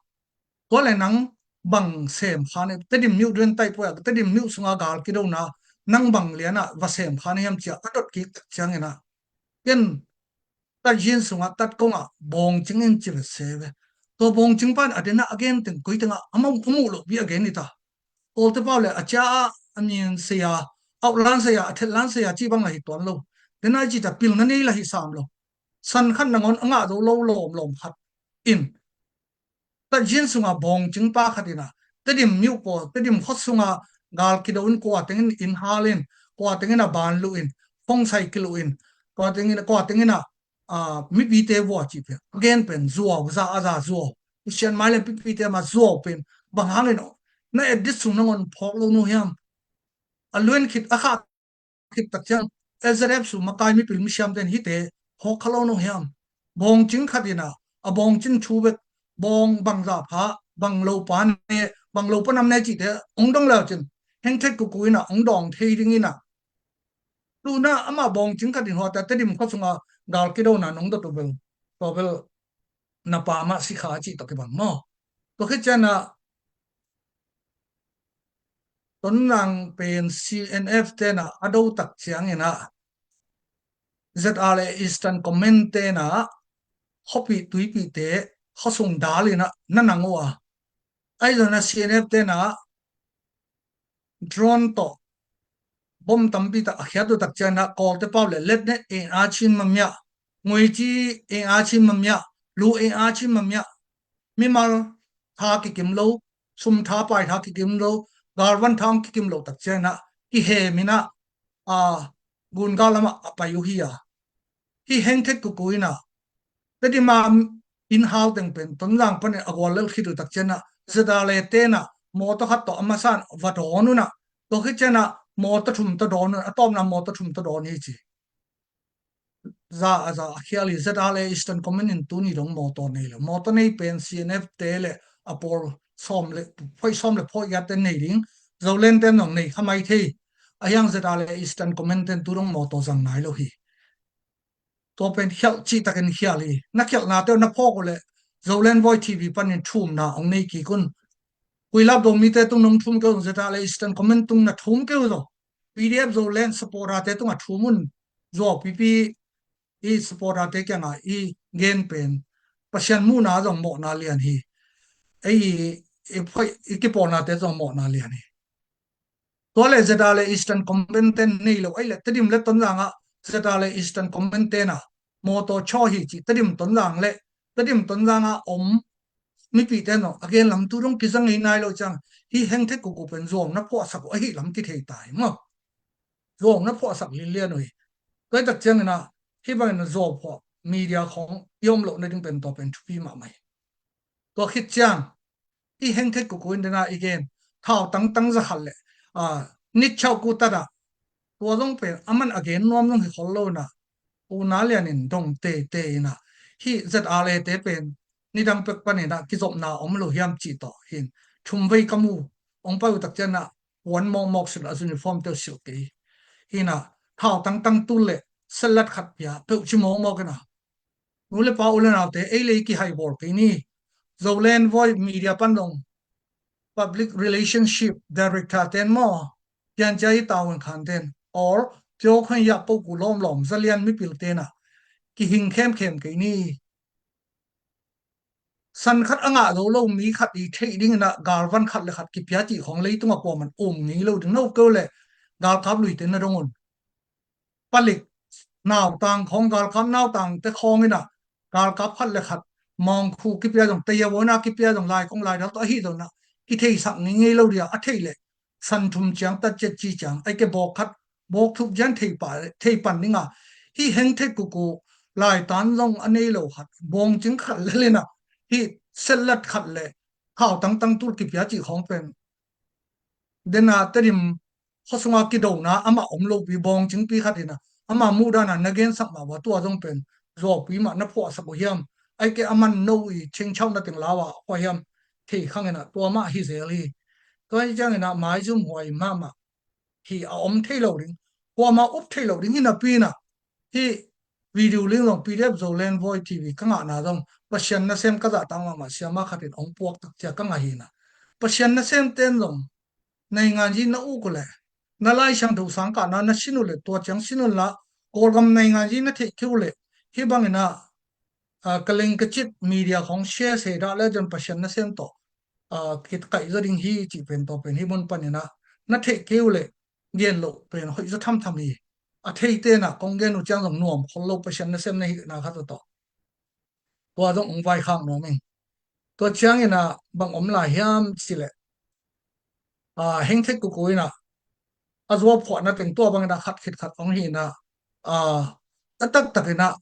Tua le nang bang sem kha na, Tedim myuh duen taih puai a, Tedim myuh sunga gal kidona nang bang liana va sem kha na hiam cia a dot kik tak ciangina, ken Tatzin sungah, Tatkong ah bawngcing in ci ve se ve. Tua bawngcing pan a dena a gen teng koi tengah a muh, a muh loh pi a gen i ta. Kawlte pau le a cia a, a min saya, auhlan saya, a thetlan saya ci bang la hi tuan lo. Dena i ci ta pilna nei la hi sam lo. San khat nangawn a ngah zo lo lawmlawm khat in Tatzin sunga bawngcing pa khat ina Tedim myuh pawl, Tedim khua sunga gal kido in kua tengin inn hal in, kua tengin a ban luh in, khongsai kiluh in, kua tengin, kua tengin a, a, mipite vua cih pen a gen pen zuau, za a za zuau. Pasian mai le mipite ma zuau pen bang hangin na edit sung nangawn phawk lo no hiam? A luen khit a khah khit tak ciang L Z F su makai mipil misiam ten hite phawk kha lo no hiam? Bawngcing khat ina a bawngcing thu bek, bawng bangza pha, bang lo pa ne, bang lo pa nam ne cihte ong dong leu cin hengthet kuku ina ong dawng thei ding ina tuna ama bawngcing khat in huata Tedim khua sunga gal kidona nong dot uh bel, tua bel na pa mah si kha cih tawh kibang maw? Tua khit ciana Tonzang pen C N F tena a do tak ciangina Z R A Eastern Command tena khuapih tuipihte khuasung dalina na nang uh a, ahi zona C N F tena drone tawh bom tampi tak a khiat uh tak ciana Kawlte pau le letnet e a chin mamia, nguici e a chin mamia, lu e a chin mamia, mimal tha kikim lo, sum tha pai tha kikim lo, galvan tha ong kikim lo tak ciana kihem ina a gun gal lamah a pai uh hi a. Hi hengthet kuku ina Tedim a inn hal teng pen Tonzang panin a gual lel khit uh tak ciana Z R A tena mawtaw khat tawh a masan va dawn una, tua khit ciana mawtaw thum tawh dawn una, a tawpna mawtaw thum tawh dawn hi ci. Za a za a khial hi. Z R A Eastern Command in tuni dong mawtaw nei lo. Mawtaw nei pen C N F te le a pawl sawm le phoih, sawm le phoih giat te nei ding. Zoland te nong nei kha mai thei. A hiang Z R A Eastern Command ten tu dong mawtaw zang nai lo hi. Tua pen khialh cihtakin khial hi. Na khialhna te na phawk uh le Zoland Voi T V panin thumna ong nei kik un. Kuilap do mite tung nong thum keu un, Z R A Eastern Command tung na thum keu zaw. P D F Zoland supporter te tung a thum un. Zuau pipi i supporter te kianga i gen pen Pasian muhna zong mawhna lian hi. Ei i, i, i kipawlna te zong mawhna lian hi. Tua le Z R A Eastern Command ten nei lo, ei le Tedim le Tonzang ah Z R A Eastern Command tena mawtaw chaw hi ci Tedim Tonzang le Tedim Tonzang ah om mipi ten a gen lam tu dong kiza ngei nai lo ciang hi hengthet kuku pen zuau na phuahsak uh ahi lam kithei tai maw? Zuau na phuahsak lilian uh hi. Tua hi tak ciangina hi bangin zuau phuah media khawng i om loh nading pen tua pen thupi mahmah hi. Tua khit ciang i hengthet kuku in dena i gen thau tangtang za khat le a nit chau ku tata tua zong pen a man a gen nuam zong hi khol lo na una lianin dong tete ina hi Z R A te pen nidang pek panina kizopna om lo hiam cih tawh hin thum vei ka mu ong pai uh tak ciana puan mawkmawk silh a uniform teu silh kei hina thau tangtang tul le selat khat pia peuh ci mawkmawk ina nu le pa u le naute ei le i kihai bawl kei ni. Zoland Voi media pan dong public relationship director ten maw, piancia i taun khan ten or tio khan yak poku lawmlawm zalian mipil tena kihing khemkhem kei ni. San khat a ngah zo lo mi khat i theih dingina galvan khat le khat kipia cih khawng leitungah kuaman um ngei lo ding no keu le galkap luite na dong un. Palik nautang khawng galkap nautangte khawngina galkap khat le khat mawngkhu kipia zong tayawona kipia zong laikong laidal tawh ahi zongna kitheisak ngei ngei lo dia a theih le san thum ciang tat cet ci ciang ai ke bawk khat bawk thup ciang thei pan dinga hi hengthet kuku laitan zong a nei lo khat bawngcing khat le lena hi setlat khat le thau tangtang tul kipia cih khawng pen dena Tedim khuasunga kidona amah om lopi bawngcingpi khat ina ama muhdana na gensak mah ua tua zong pen zuaupi mah na phuahsak uh hiam? Ai ke a man no i chingchauh na teng lau a khua hiam? Thei khangina tua mah hi zel hi. Tua hi ciangina maizum huai mahmah hi a om thei lo ding, kuama up thei lo ding hi napi ina hi video link zong P D F Zoland Voi T V ka ngahna zong Pasian nasem ka zahtak mahmah siama khat in hong puak tak cia ka ngah hi na. Pasian nasem ten zong nainganzi na uk uh leh, na Lai Siangtho sang kahna na sin uh leh, tua ciang sin un la, Kawlgam nainganzi na theih kei uh leh, hih bangin ah, ah, ka leng ka cit media khong share sei dah leh, zon Pasian nasem tawh, ah, kikaih zaw ding hi cih pen, tua pen hih mun panin ah na theih kei uh leh, gen loh pen hoih zaw thamtham hi. A theite in ah kong gen uh ciang zong nuam khol lo, Pasian nasem na hihna khat tawh. Tua zong hong vaikhak nuam ing. Tua ciangin ah bang om lai hiam cih leh, ah, Hengthek Kuku in ah a zuau phuahna teng tua bangin ah khat khit khat hong hi in ah, ah, a taktak in ah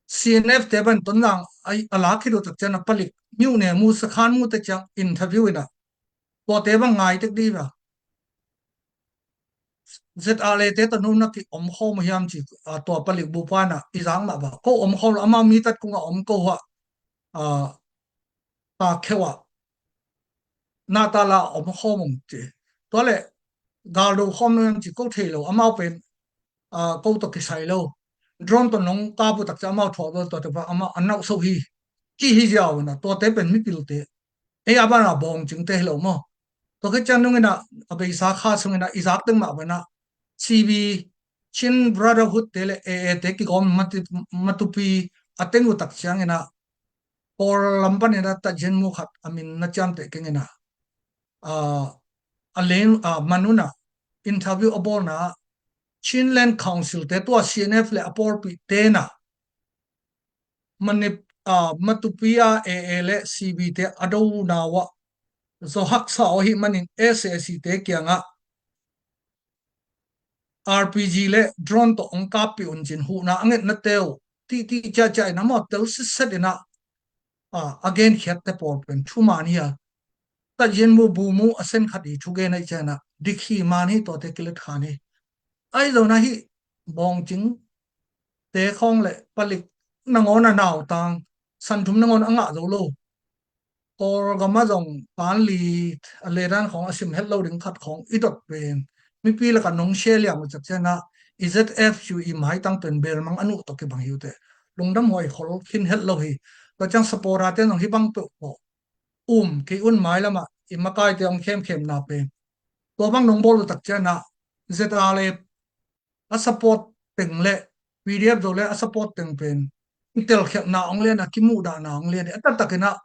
C N F te bang Tonzang a, a lak khit uh tak ciang ah palik, Myone mu, Sakhan mu te ciang interview in ah, tuate bang ngai tek dih a, Z R A te tawh no na ki om khawm uh hiam ci, ah, tua palik bupa in ah i zak mah bang, ko om khawm lo, amau mi tat kung ah om ko uh ah, ah, ta kheu ah, na ta la om khawm ung ci. Tua leh gal do khawm lo hiam ci, ko thei lo, amau pen, ah, ko tawh kisai lo. Drone tawh nong kap uh tak ciang amau thuak lo, tuate bang amau a nauh so hi. Ci hi ziau in ah, tuate pen mipilte, ei a bana bawngcingte hi lo maw? Tua khit ciang nung in ah, a beisa kha sung in ah i zak teng mah bang ah C B, Chin Brotherhood te le A A te kigawm matu-, matupi a teng uh tak ciangin ah, Kawl lam panin ah tatzian mu khat a min na ciamteh keng in ah, ah, a len, ah, man un ah interview a bawlna ah, Chinland Council te, tua C N F le a pawlpih te in ah, Manip-, ah, matupi a A A le C B te a dona uh ah zaw haksa aw hih manin S A C te kiangah R P G le drone tawh hong kappih un cin, huhna a ngetnate uh tihtih ciahciah in ah maw, tel sitset in ah, ah, a genkhiatte pawl pen thuman hi a, tatzian mu, bu mu a sen khat i thugen ahih ciangin ah dik hi, man hi, tuate kilet khan hi. Ahi zongin ah hih bawngcingte khawng le palik nangawn a nautang, san thum nangawn a ngah zo lo, Kawlgam ah zong pan li a ledan khawng a sim het lo ding khat khawng i dot pen, mipi lakah nong share liang uh tak ciangin ah i Z F U i maitang pen belmang a nuh tawh kibang hi uh teh, lungdam huai khol khin het lo hi. Tua ciang supporter te zong hih bang peuh pawh um kei un, mailam ah i makaite hong khemkhemna pen. Tua bang nong bawl uh tak ciangin ah Z R A le a support teng le P D F Zoland a support teng pen i telkhialhna hong lian a, kimuhdahna hong lian a, a taktak in ah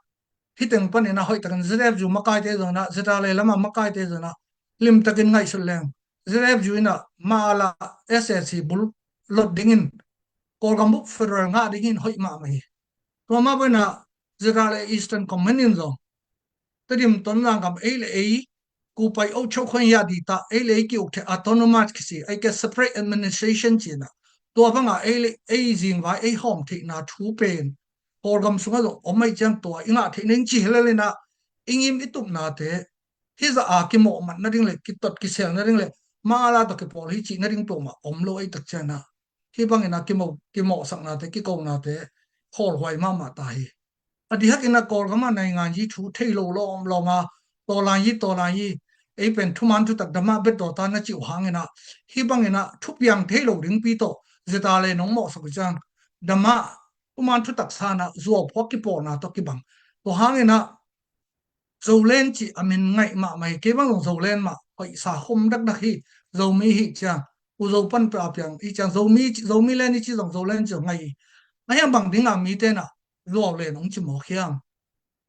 hih teng panin ah hoih takin Z F U makaite zong in ah, Z R A le lam a makaite zong in ah limtakin ngaihsut leng, Z F U in ah mah a la S A C bul lot dingin Kawlgam bup federal ngah dingin hoih mahmah hi. Tua mah bang in ah Z R A le Eastern Command in zong Tedim Tonzang gam ei le ei kupai o chok khon ya di ta, ei le ei ki uk thei, autonomous kisi, ei ke separate administration ci in ah, tua bang ah ei le ei zingvai ei hawm theihna thu pen Kawlgam sungah zong om ahih ciang tua i ngah theih ning ci hi lel in ah, i ngim i tupnate hih zah a kimawh mat nading le kitot kisel nading le mah a la tawh kipawl hi cih nading peuhmah om lo ahih tak ciangin ah, hih bangin ah kimawh, kimawhsaknate, kikonate khawlhuai mahmah ta hi. A dihakin ah Kawlgam ah nainganzi thu thei lo lawmlawm a, tawlanzi, tawlanzi, ei pen thuman thutak dama bet daw ta na cih uh hangin ah, hih bangin ah thupiang thei lo dingpi tawh Z R A le nong mawhsak uh ciang dama thuman thutak san ah zuau phuak kipawlna tawh kibang. Tua hangin ah Zoland cih a min ngaih mahmah hi. Kei bang zong Zoland mah hoihsa khum dakdak hi. Zomi hi ciang, U Zo pan pia piang hi ciang, Zomi ci, Zomi land hi ci zong Zoland ci zong ngaih hi. A hiang bang ding a mite in ah zuau len hong ci mawk hiam?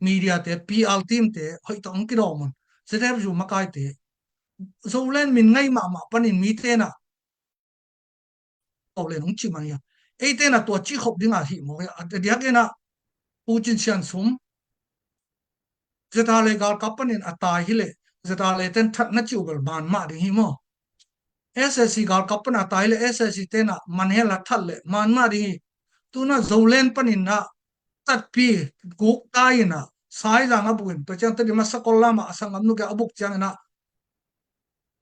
Media te, P R team te hoih tawh hong kidawm un. Z F U makaite Zoland min ngaih mahmah panin mite in ah zuau len hong ci mah hi a. Eite in ah tua cih khop ding a hih mawk hi a. A diakin ah Pu Cin Sian Sum Z R A le galkap panin a tai hi leh, Z R A le ten that na cih uh bel man mah ding hi maw? S A C galkap pan a tai hi leh S A C ten ah man hen la that leh man mah ding hi. Tu in ah Zoland panin ah tatpi guk tai in ah Saizang a buk in, tua ciang Tedim a Sakol lam ah a sanggam nu kiang a buk ciangin ah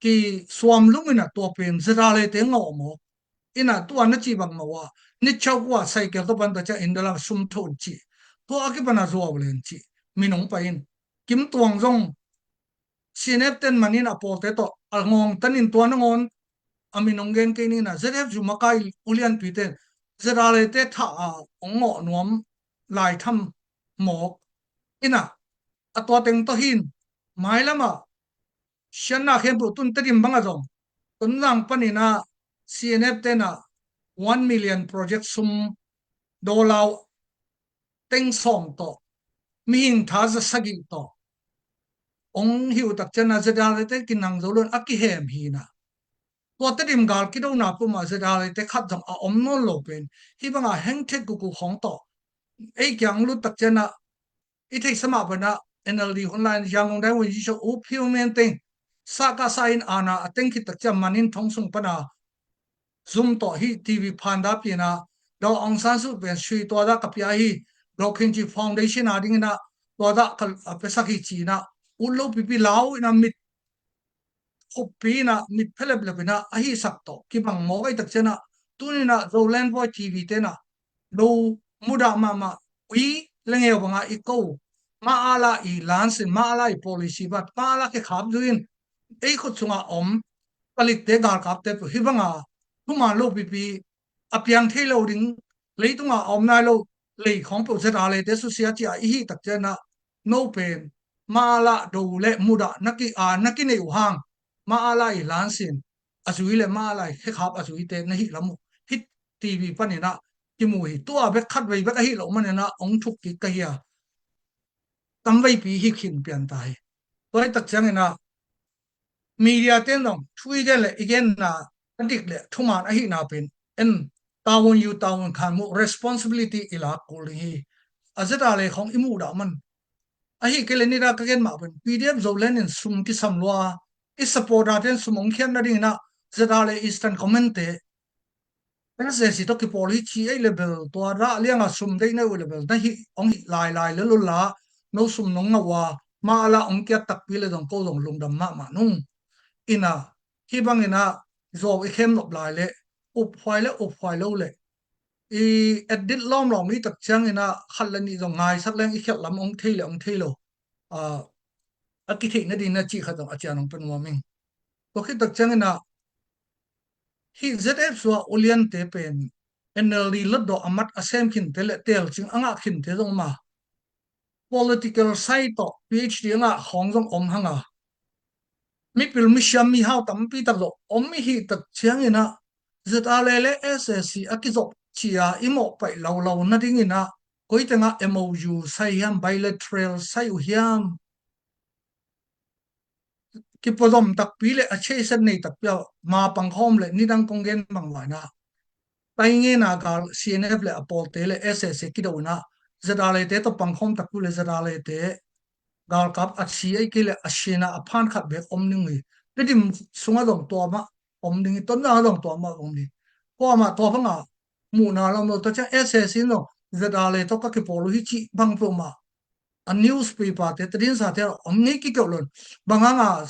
kisuam lum in ah tua pen Z R A le te ngawh mawk in ah, tua na cih bang mawh a, ni chauh uh ah cycle tawh pan tua ciang India lam sum tho in cih, tua a kipan a zuau len cih min hong pai in. Kim Tuang zong C N F ten man in a pawlte tawh a ngawng tan in tua nangawn a min hong gen kei ni in ah, Z F U makai ulianpi ten ZRA te thah a ong ngawh nuam lai tham mawk ina, a tua teng tawh hin mailamah sianna khempeuh tun Tedim bangah zong Tonzang paninah CNF tenah one million project sum dollar teng sawm tawh, mihing tha za sagih tawh ong hi uh tak cianah ZRA te kinang zo lo in a kihem hi na. Tua Tedim gal kidona pumah ZRA te khat zong a om nawn lo pen hih bangah hengthet kuku khawng tawh ei kiang lut tak cianah i theihsa mah banah NLD hunlai Yangon dai win jisho up hiu men teng saka sa in ana a teng khit tak ciang manin thong sung pana zum tawh hi TV phanda pina Daw Aung San Suu pen sui tua dah ka pia hi. Daw Khin Chi Foundation a dinginah tua dah ka a pesak hi cinah ut lo pipi lau inah mit khuppi inah mit phelep lep inah a hihsak tawh kibang mawk ahi tak cianah tuninah Zoland Voi TV tenah lo mudah mahmah ui le ngeu bangah i ko, ma ala i lansin, ma ala i policy bat, ma ala khekhap zuin ei khut sungah om palikte galkapte pu hi banga thuman lo pipi a piang thei lo ding, leitungah a om nai lo lei khawng peuh ZRA te susia cia i hih tak cianah no pen ma ala do le mudah na ki a na kinei uh hang ma ala i lansin a zui le ma ala i khekhap a zuite na hih lam uh hih TV paninah kimu hi. Tua bek khat vei bek ahi lo maninah ong thuk kik ka hi a tamveipi hi khin pian ta hi. Tua hi tak cianginah media ten zong thu i gen le i genna a dik le thuman ahihna pen en tavuan yu tavuan khan muh responsibility i lak kul ding hi. A ZRA le khawng i muh dah man ahi kei le nida ka gen mah pen PDF Zoland in sum kisam lua i supporter ten sum ong khiat nadinginah ZRA le Eastern Command te SAC tawh kipawl hi ci ei le bel tua rah lianga sum deih na uh le bel na hih ong hih lailai le lula no sum nong ngah ua ma ala ong kiat takpi le zong ko zong lungdam mahmah nung ina hi banginah zuau i khem nop lai le uphuai le uphuai lo le i edit lawmlawm i tak cianginah khat le nih zong ngaisak leng i khialh lam ong thei le ong thei lo a kitheih nading na cih khat zong a cian ong pe nuam ing. Tua khit tak cianginah hih ZF sua uliante pen NLD lotdawh a mat a sem khinte le telcing a ngah khinte zong ma political side tawh PhD a ngah khawng zong om hanga mipil misiam mihau tampi tak zong om i hih tak cianginah ZRA le SAC a kizop cia i mawhpaih lo lo nadinginah koi tengah MOU sai hiam, bilateral sai uh hiam? Kipawzom takpi le a cheiset nei takpi a ma pangkhawm le nidang kong gen bang vaina taingena gal CNF le a pawlte le SAC kido ina ZRA te tawh pangkhawm takpi le ZRA te galkap a si ei kei le a sina a phan khat bek om ning hi. Tedim sunga zong tua mah om ning hi, Tonzang a zong tua mah om ning hi. Tua mah tua banga muhna lam lo ta ciang SAC in zong ZRA tawh ka kipawl uh hi cih bang peuhmah a newspaper te tadinsa te om ngei kikeuh lon banganga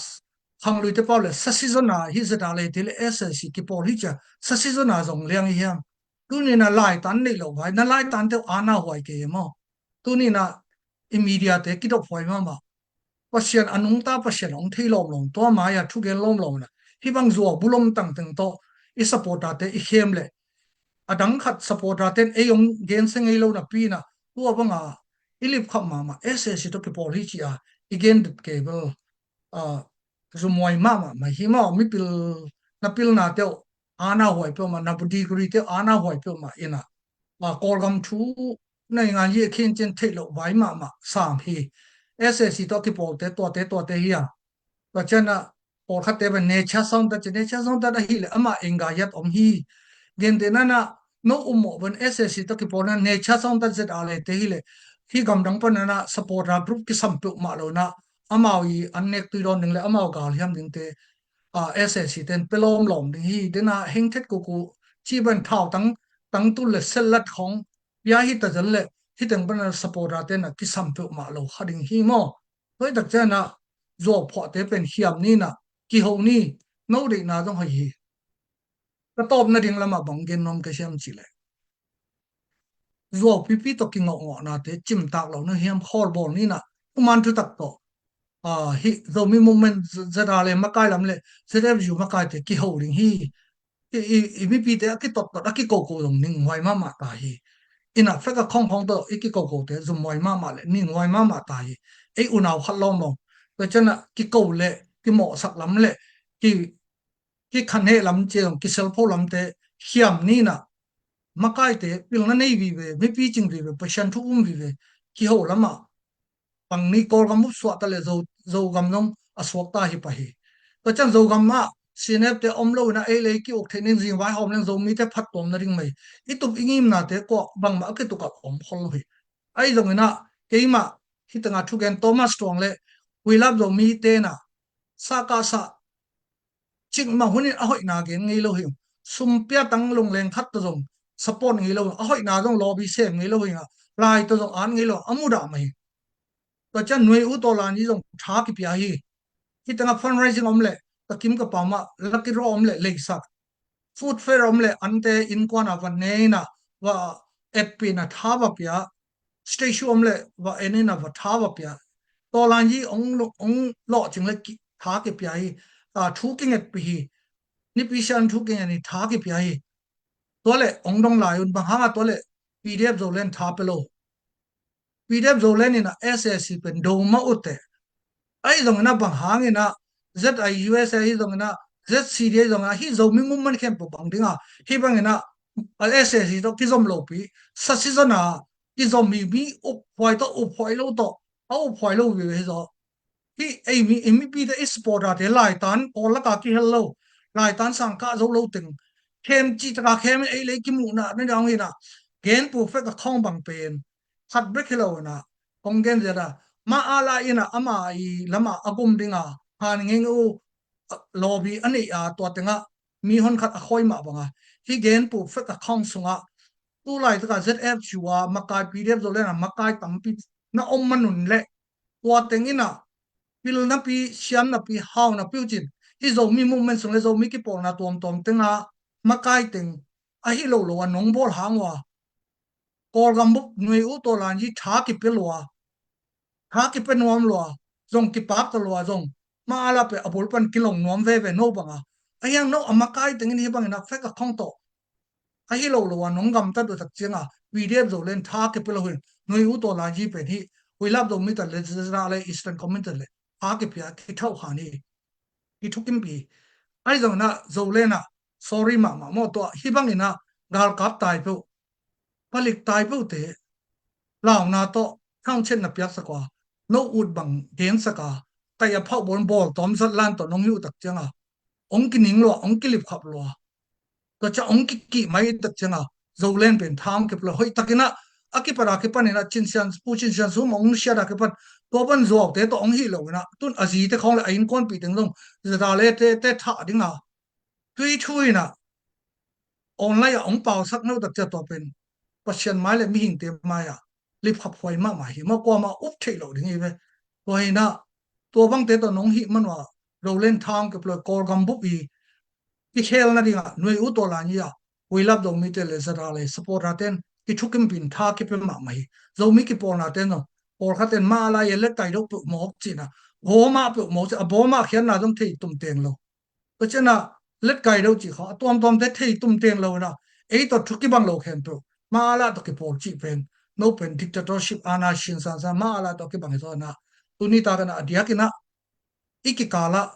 khangluite pau le sasizona hi ZRA te le SAC kipawl hi cia sasizona zong liang i hiam? Tunina laitan neih lo vai na laitan te ana huai kei maw? Tunina i media te kidop huai mahmah. Pasian a nungta Pasian hong thei lawmlawm tua mai-a thugen lawmlawm na hi bang zuau bulom tangteng tawh i supporter te i khem le a dang khat supporter ten ei hong gense ngei lo napi na tua banga i lipkhap mahmah SAC tawh kipawl hi ci-a i gen dep kei bel a zumhuai mahmah mai hi maw? Mipil na pilna teuh ana huai peuhmah, na degree teuh ana huai peuhmah ina a Kawlgam thu nei ngan yi a khin cin theih loh vai mahmah sam hi. SAC tawh kipawlte tuate tuate hi a tua cianah pawlkhatte ban nature sound tat ci nature sound tat ahileh amah engayat om hi. Gente nana no ummawh ban SAC tawh kipawlna nature sound tat ZRA te hileh hi gamdang panana supporter group kisam peuhmah lona amau i an nek tui dawn ding le amau galhiam dingte SAC ten pelawm lawm ding hi. Dena hengthet kuku ci ban thau tang tangtul le sellat khawng pia hi ta zel le hiteng pana supporter tena kisam peuhmah lo kha ding hi maw? Hoi tak ciana zuau phuahte pen hiam nina kiho ni. No deihna zong hoi hi. Ka tawpna ding lamah bang gen nuam ka hiam cih leh zuau pipi tawh kingawhnate cimtak lo na hiam? Khawlbawl nina thuman thutak tawh hih Zomi Movement ZRA le makai lam le ZFU makaite kiho ding hi. i, i mipite a kitottot, a kikoko zong ninghuai mahmah ta hi. Ina fek a khongkhong tawh i kikokote zumhuai mahmah le ninghuai mahmah ta hi. Ei unau khat lawmlawm tua cianah kiko le kimawhsak lam le ki, kikhanheh lam cia zong kiselpho lamte khiam nina makaite pilna nei vive, mipi cing vive, Pasian thu um vive, kiho lamah bang ni Kawlgam bup suahta le Zo, Zogam zong a suakta hi pah hi. Tua ciang Zogam ah C N F te om lo ina ei lei ki-uk theih ning zing vai hawm leng Zomite phattuam nading mai. I tup i ngimnate kuah bangmah a kitukah om khol lo hi. Ahi zongina keimah hitanga thugen Thomas Tuang le We Love Zomi tena sakah sah cikmah hunin a hoihna gen ngei lo hi. Sum piatang lungleng khat ta zong support ngei lo hi. A hoihna zong lawbi sem ngei lo hi. Lai ta zong an ngei lo a mudah mah hi. Tua cian Nuai U Tawlan hi zong tha kipia hi. Hitanga fundraising om le ka kim ka pamah lucky draw om le leisak food fair om le ante innkuana va neina va etpina tha va pia. Statue om le va enina va tha va pia. Tawlan hi ong, ong lawhcing le tha kipia hi. Thu kingetpi hi. Nipi sian thu kinget ni tha kipia hi. Tua le ong dong lai un bang hanga tua le P D F Zolen tha pe lo. P D F Zolen ina S A C pen do mah ute. Ahi zongina bang hangina Z I U S A hi zongina Z C D hi zongina hi Zomi movement khempeuh bang dinga hi bangina S A C tawh kizom lopi sa season a kizom hi mi uphuai tawh uphuai lo tawh a uphuai lo vive hi zaw. Hi ei mi, ei mipite i supporter te laitan Kawl laka kihel lo, laitan sangkah zo lo teng khem cih taka khem ei lei kimuhna na dang hina gen pu fek a khawng bang pen khat bek hi lo ina kong gen zia da ma a la ina ama i lama a gum dinga han ngeng u lawbi a neih a tua tenga mi hon khat a khawi mah banga hi gen pu fek a khawng sunga tu lai taka Z F cu a makai P D F Zolen a makai tampi na om manun le tua teng ina pilnapi siamnapi haunapi ucin hi Zomi movement sung le Zomi kipawlna tuamtuam tenga makai teng ahi lo lo a nong bawl hang ua Kawlgam bup Nuai U Tawlan hi tha kipia lua tha kipia nuam lua zong kipakta lua zong ma a la pe a bul pan kilong nuam veve no banga ahiang no a makai tengin hi bangin a fek a khawng tawh ahi lo lo a nong gamtat uh tak cianga P D F Zolen tha kipia lo hin Nuai U Tawlan hi pen hi We Love Zomi ta le zana le Eastern Community le tha kipia kithauh khan hi. Kithukim pi ahi zongina Zolen a sorry mahmah maw tua hi bangina galkap tai peuh palik tai peuhte launa tawh thangchetna piaksak ua no ut bang gensak a tai a phauh bawl bawl tawm zat lan tawh nong hi uh tak cianga ong kining lua ong kilipkhap lua tua cia ong kikih mai tak cianga Zolen pen tham kip lo hoih takina a kipat a kipan ina cinsian pu cinsian sum ong siat a kipan tua pan zuaute tawh ong hih lo ina tun a zite khawng le a innkuanpih teng zong zata le te te thah dinga tui thu ina online ah ong pausak no tak cia tua pen Pasian mai le mihingte mai ah lipkhap huai mahmah hi maw kuama up theih lo ding hi ve. Tua hina tua bangte tawh nong hih manua Zolen tham kep lo Kawlgam bup i i khel nadinga Nuai U Tawlan hi a We Love Zomi te le zara le supporter ten kithukim pin tha kipia mahmah hi. Zomi kipawlna ten zong pawlkhat ten ma a lai e let kai deuh peuh mawk cihna bawmah peuh mawk cih a bawmah khiatna zong thei tum teng lo. Tua ciana let kai deuh cih kha a tuamtuamte thei tum teng lo ina ei tawh thu kibang lo khempeuh ma a lah tawh kipawl cih pen no pen dictatorship ana sin sansan ma a lah tawh kibang hi zaw ina tuni tak ina a diak ina i kikalah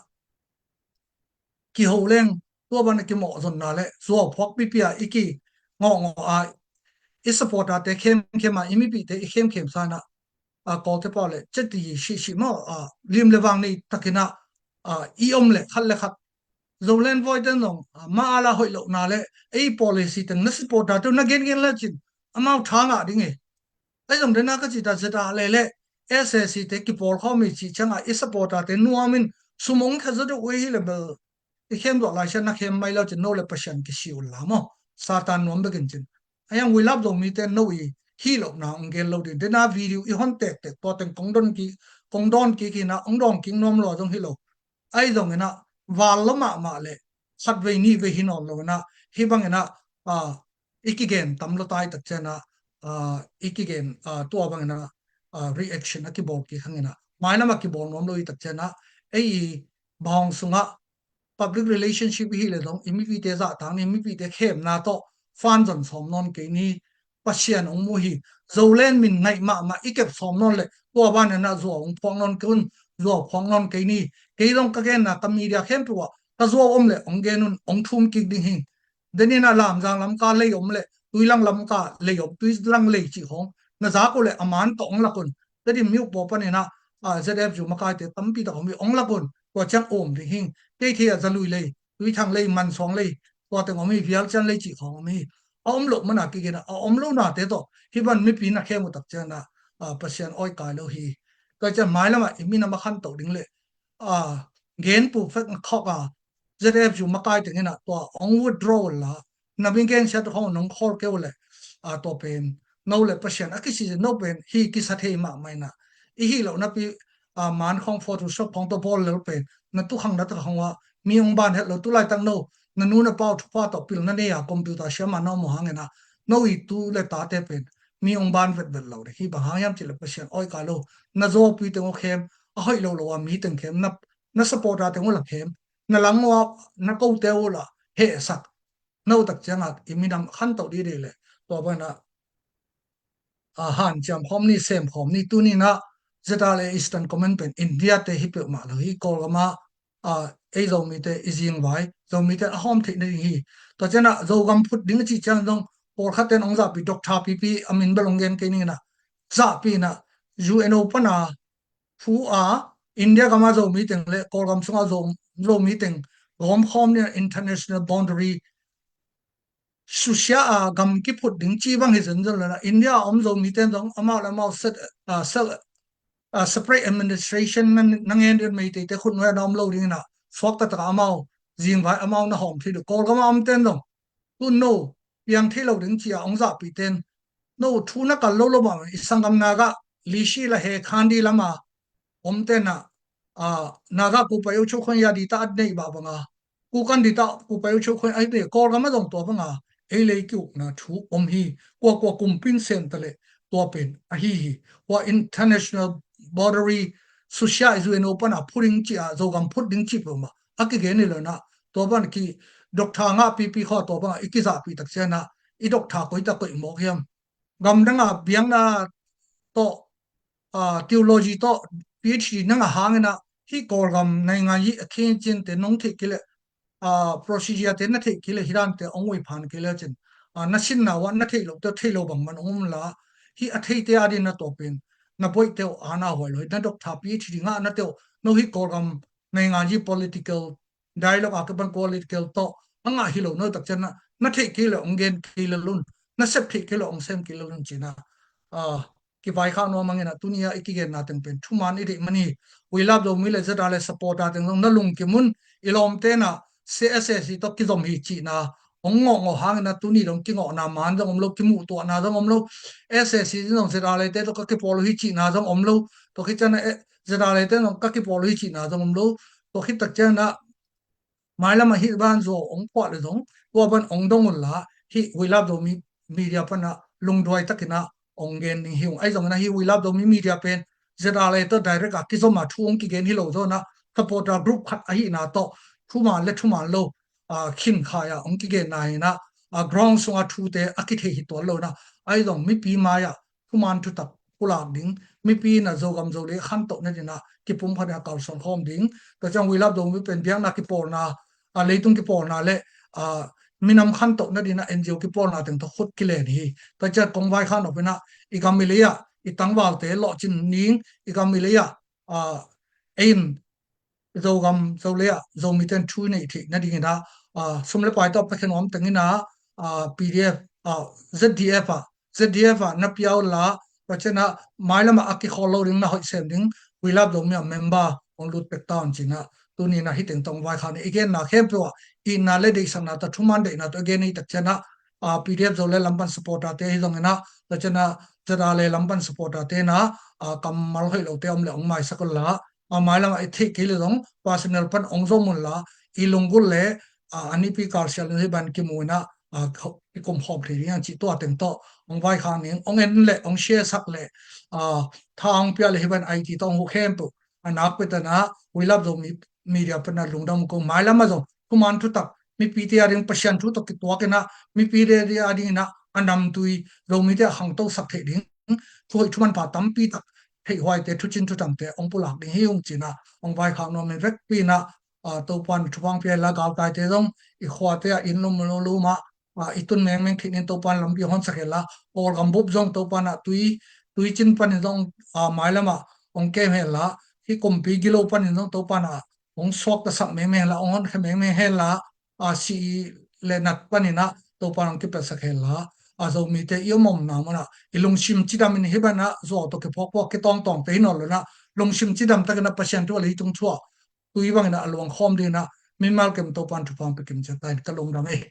kiho leng tua ban a kimawhzonna le zuau phuak pipi a i kingawhngawh a i supporter te khemkhem a i mipihte i khemkhem sa ina a Kawlte pau le ceti sihsih maw a lim le vang nei takina a i om le khat le khat Zoland voi ten zong ma a la hoih lohna le ei policy teng na supporter teu na gengen le cin amau tha ngah ding e. Ai zong dena ka cita zeta le le S A C te kipawl khawm i cih cianga i supporter te nuamin sum ong kha zaw deuh uh hi le bel i khem duah laisian na khem mai lo cin no le Pasian kisi un la maw? Satan nuam bekin cin. Ai ang We Love Zomi te no i hih lohna ong gel lo ding dena video i hon tektek tua teng kong don kik kong dawn kik hina ong dawn kik nuam lua zong hi lo. Ai zong ina val lo mahmah le khat vei nih vei hi nawn lo ina hi bang ina a i kigen tam lo tai tak ciana a i kigen a tua bang ina a reaction a kibawl kik hang ina mailam a kibawl nuam lo i tak ciana ei i bawng sunga public relationship i hih leh zong i mipite zahtak ni, mipite khemna tawh fan zon sawm nawn kei ni. Pasian hong mu hi. Zoland min ngaih mahmah i kep sawm nawn leh tua banah na zuau hong phuak nawn kei un, zuau phuak nawn kei ni. Kei zong ka genna ka media khempeuh ah ka zuau om leh hong gen un, hong thum kik ding hi. Deninah Lamzang lamka lei om leh Tuilang lamka lei om, Tuilang lei cih khawng na zak uh leh a man tawh hong lak un. Tedim miuh paw paninah ZFU makaite tampi tak om hi, hong lak un. Tua ciang um ding hi. Kei thei ah Zalui lei, Tuithang lei, Mansuang lei, tua teng om hi, Vialcian lei cih khawng om hi. A om loh mana kigena a om lo nate tawh hih ban mipi na khem uh tak cianah Pasian awi kai lo hi. Tua cian mailamah i minam a khantoh ding leh gen pu fek khawk a ZFU makai tenginah tua hong withdraw la, na mi gensiat khawng nong khawl keu leh tua pen no le Pasian a kisizin no pen hi kisa thei mahmah inah i hih loh napi man khawng Photoshop khawng tawh bawl lel pen na tukhang na tak khawng ah mi hong ban het lo. Tulaitak no na nu na pau thupha tawh pil na nei a computer siam a na om uh hanginah no i tu le tate pen mi hong ban vetvet lo ding hi. Bang hang hiam cihleh Pasian awi kai lo. Na zawpi teng uh khem, a hoih lo lo a mi teng khem, na, na supporter teng uh la khem, na lang uh a na kote uh la hehsak no tak ciangah i minam khantoh dide leh tua banah hanciam khawm ni, sem khawm ni. Tuninah ZRA Eastern Command pen India te hi peuhmah lo hi. Kawlgam ah ei Zomite i zingvai Zomite a hawm theih nading hi. Tua cianah Zogam phut ding a cih ciang zong pawlkhat ten hong zahpi, Doctor Pipi a min bel hong gen kei ninginah zahpi inah UNO pana phu a India gama Zomi teng le Kawlgam sunga Zo, Zomi teng gawmkhawm ni international boundary susia a gam kiphut ding ci bang hi zenzen lena India a om Zomi ten zong amau le amau set, uh, self, uh, separate administration na, na ngen ding Meiteite khut nuai na om lo dingina suak taktak amau zingvai amau na hawm thei ding. Kawlgam a om ten zong tun no piang thei lo ding ci a hong zahpi ten no thu na kal lo lo mah i sanggam Naga Lishi la he khandi lama om tenah Naga kupai u chukhuan ya dita at nei bah banga kukan dita kupai u chukhuan ai nei Kawlgam a zong tua banga ei lei kiukna thu om hi. Kuakua kumpin sem ta le tua pen ahi hi. Kua international boundary susia i zui no pana phu ding ci a Zogam phut ding ci peuhmah a kigen hi lona tua ban ki Doctor ngah pipi khaw tua banga i kizahpih tak ciana i Doctor koita koih mawk hiam? Gamdanga biakna tawh theology tawh PhD nanga hangina hih Kawlgam naingan yi a khin cinte nong theih kile procedure te na theih kile hidante ong ui phan kile cin na sinna wa na theih lo te theih lo bangman ong um la hih a theite adin na tawpin na boih teuh ana huai lo hi na Doctor PhD ngah na teuh no hih Kawlgam naingan yi political dialogue a ka ban political tawh a ngah hi lo no tak cian na theih kei le ong gen kei le lun na sep theih kei le ong sem kei le lun cina kivaikhak nuam angina tunia i kigenna teng pen thuman i deih mani. We Love Zomi le ZRA le supporter teng zong na lungkimun i lawmtena CSSC tawh kizom hi cina ong ngawh ngawh hangina tuni dong kingawhna man zong om lo kimuhtuahna zong om lo. SSC zong ZRA le te tawh ka kipawl uh hi cina zong om lo. Tua khit ciana ZRA le te zong ka kipawl uh hi cina zong om lo. Tua khit tak ciana mailam a hih ban zuau ong phuah le zong tua ban ong dong un la hih We Love Zomi media pana lungduai takina ong gen ding hi ung. Ai zongina hih We Love Zomi media pen ZRA le tawh direct a kizom a thu ong kigen hi lo zona supporter group khat ahihna tawh thuman le thuman lo khin khai a ong kigenna hina ground sunga thute a kithei hi tuan lona ai zong mipi mai a thuman thutak pulak ding mipi na Zogam Zo le khantoh na dina kipum khat a kalsuan khawm ding. Tua ciang We Love Zomi pen biakna kipawlna a leitung kipawlna le minam khantoh na dina NGO kipawlna teng tawh khut kilen hi. Tua ciang kong vaikhan opina i gam i lei ah i tangvalte lawhcin ning i gam i lei ah ein Zogam Zo le ah Zomi ten thu i neih theih na dingina sum le pai tawh pakhen om tengina PDF ZDF ah ZDF ah na piau la tua ciana mailama a kikhawl lo ding na hoih sem ding We Love Zomi a member ong lut pek ta un cina tunina hih teng tawh ong vaikhan i genna khempeuh ah itna le deihsakna ta thuman deihna tawh i gen i tak ciana PDF Zo le lampan supporter te hi zongina tua ciana ZRA le lampan supporter tena kammal hoih lote om le ong maisak un la a mailamah i theih kei le zong personal pan ong zom un la i lunggulh le a nipi kalsial hi ban kimuina i kum hawm thei ding ang cih tua teng tawh ong vaikhang ning ong en le ong share sak le tha ong pia le hi ban IT tawh ong huh khempeuh a nak petana We Love Zomi media pana lungdam ko. Mailam ah zong thuman thutak mipite a ding Pasian thu tawh kituak inah, mipite a ding inah a namtui Zomite a khangtosak theih ding thuhoih thumanpha tampi tak, theihhuaite, thucin thutamte hong pulak ding hi ung cinah hong vaikhak nuam in, vekpi inah, ah, Topan thupha pia inla, galtaite zong i khuate ah inn lum lo lum ah, ah, i tun mengmeng theih ning Topan lampi hong honsak henla, Kawlgam bup zong Topan ah tui, tuicin panin zong, ah, mailam ah hong kem henla, hih kumpi gilo panin zong Topan ah hong suaktasak mengmeng henla, hong honkhia mengmeng henla, ah, si le nat panin ah Topan hong kipelsak henla, ah, Zomite i om omna munah i lungsim cidam in, hih banah zuau tawh kiphawkphawk kitawngtawngte hi nawn lo inah, lungsim cidam takin ah Pasian thu a leitung thu ah tui bangin ah a luangkhawm dingin ah mimal kim Topan thupha hong pia kim ciat ta in, ka lungdam ei.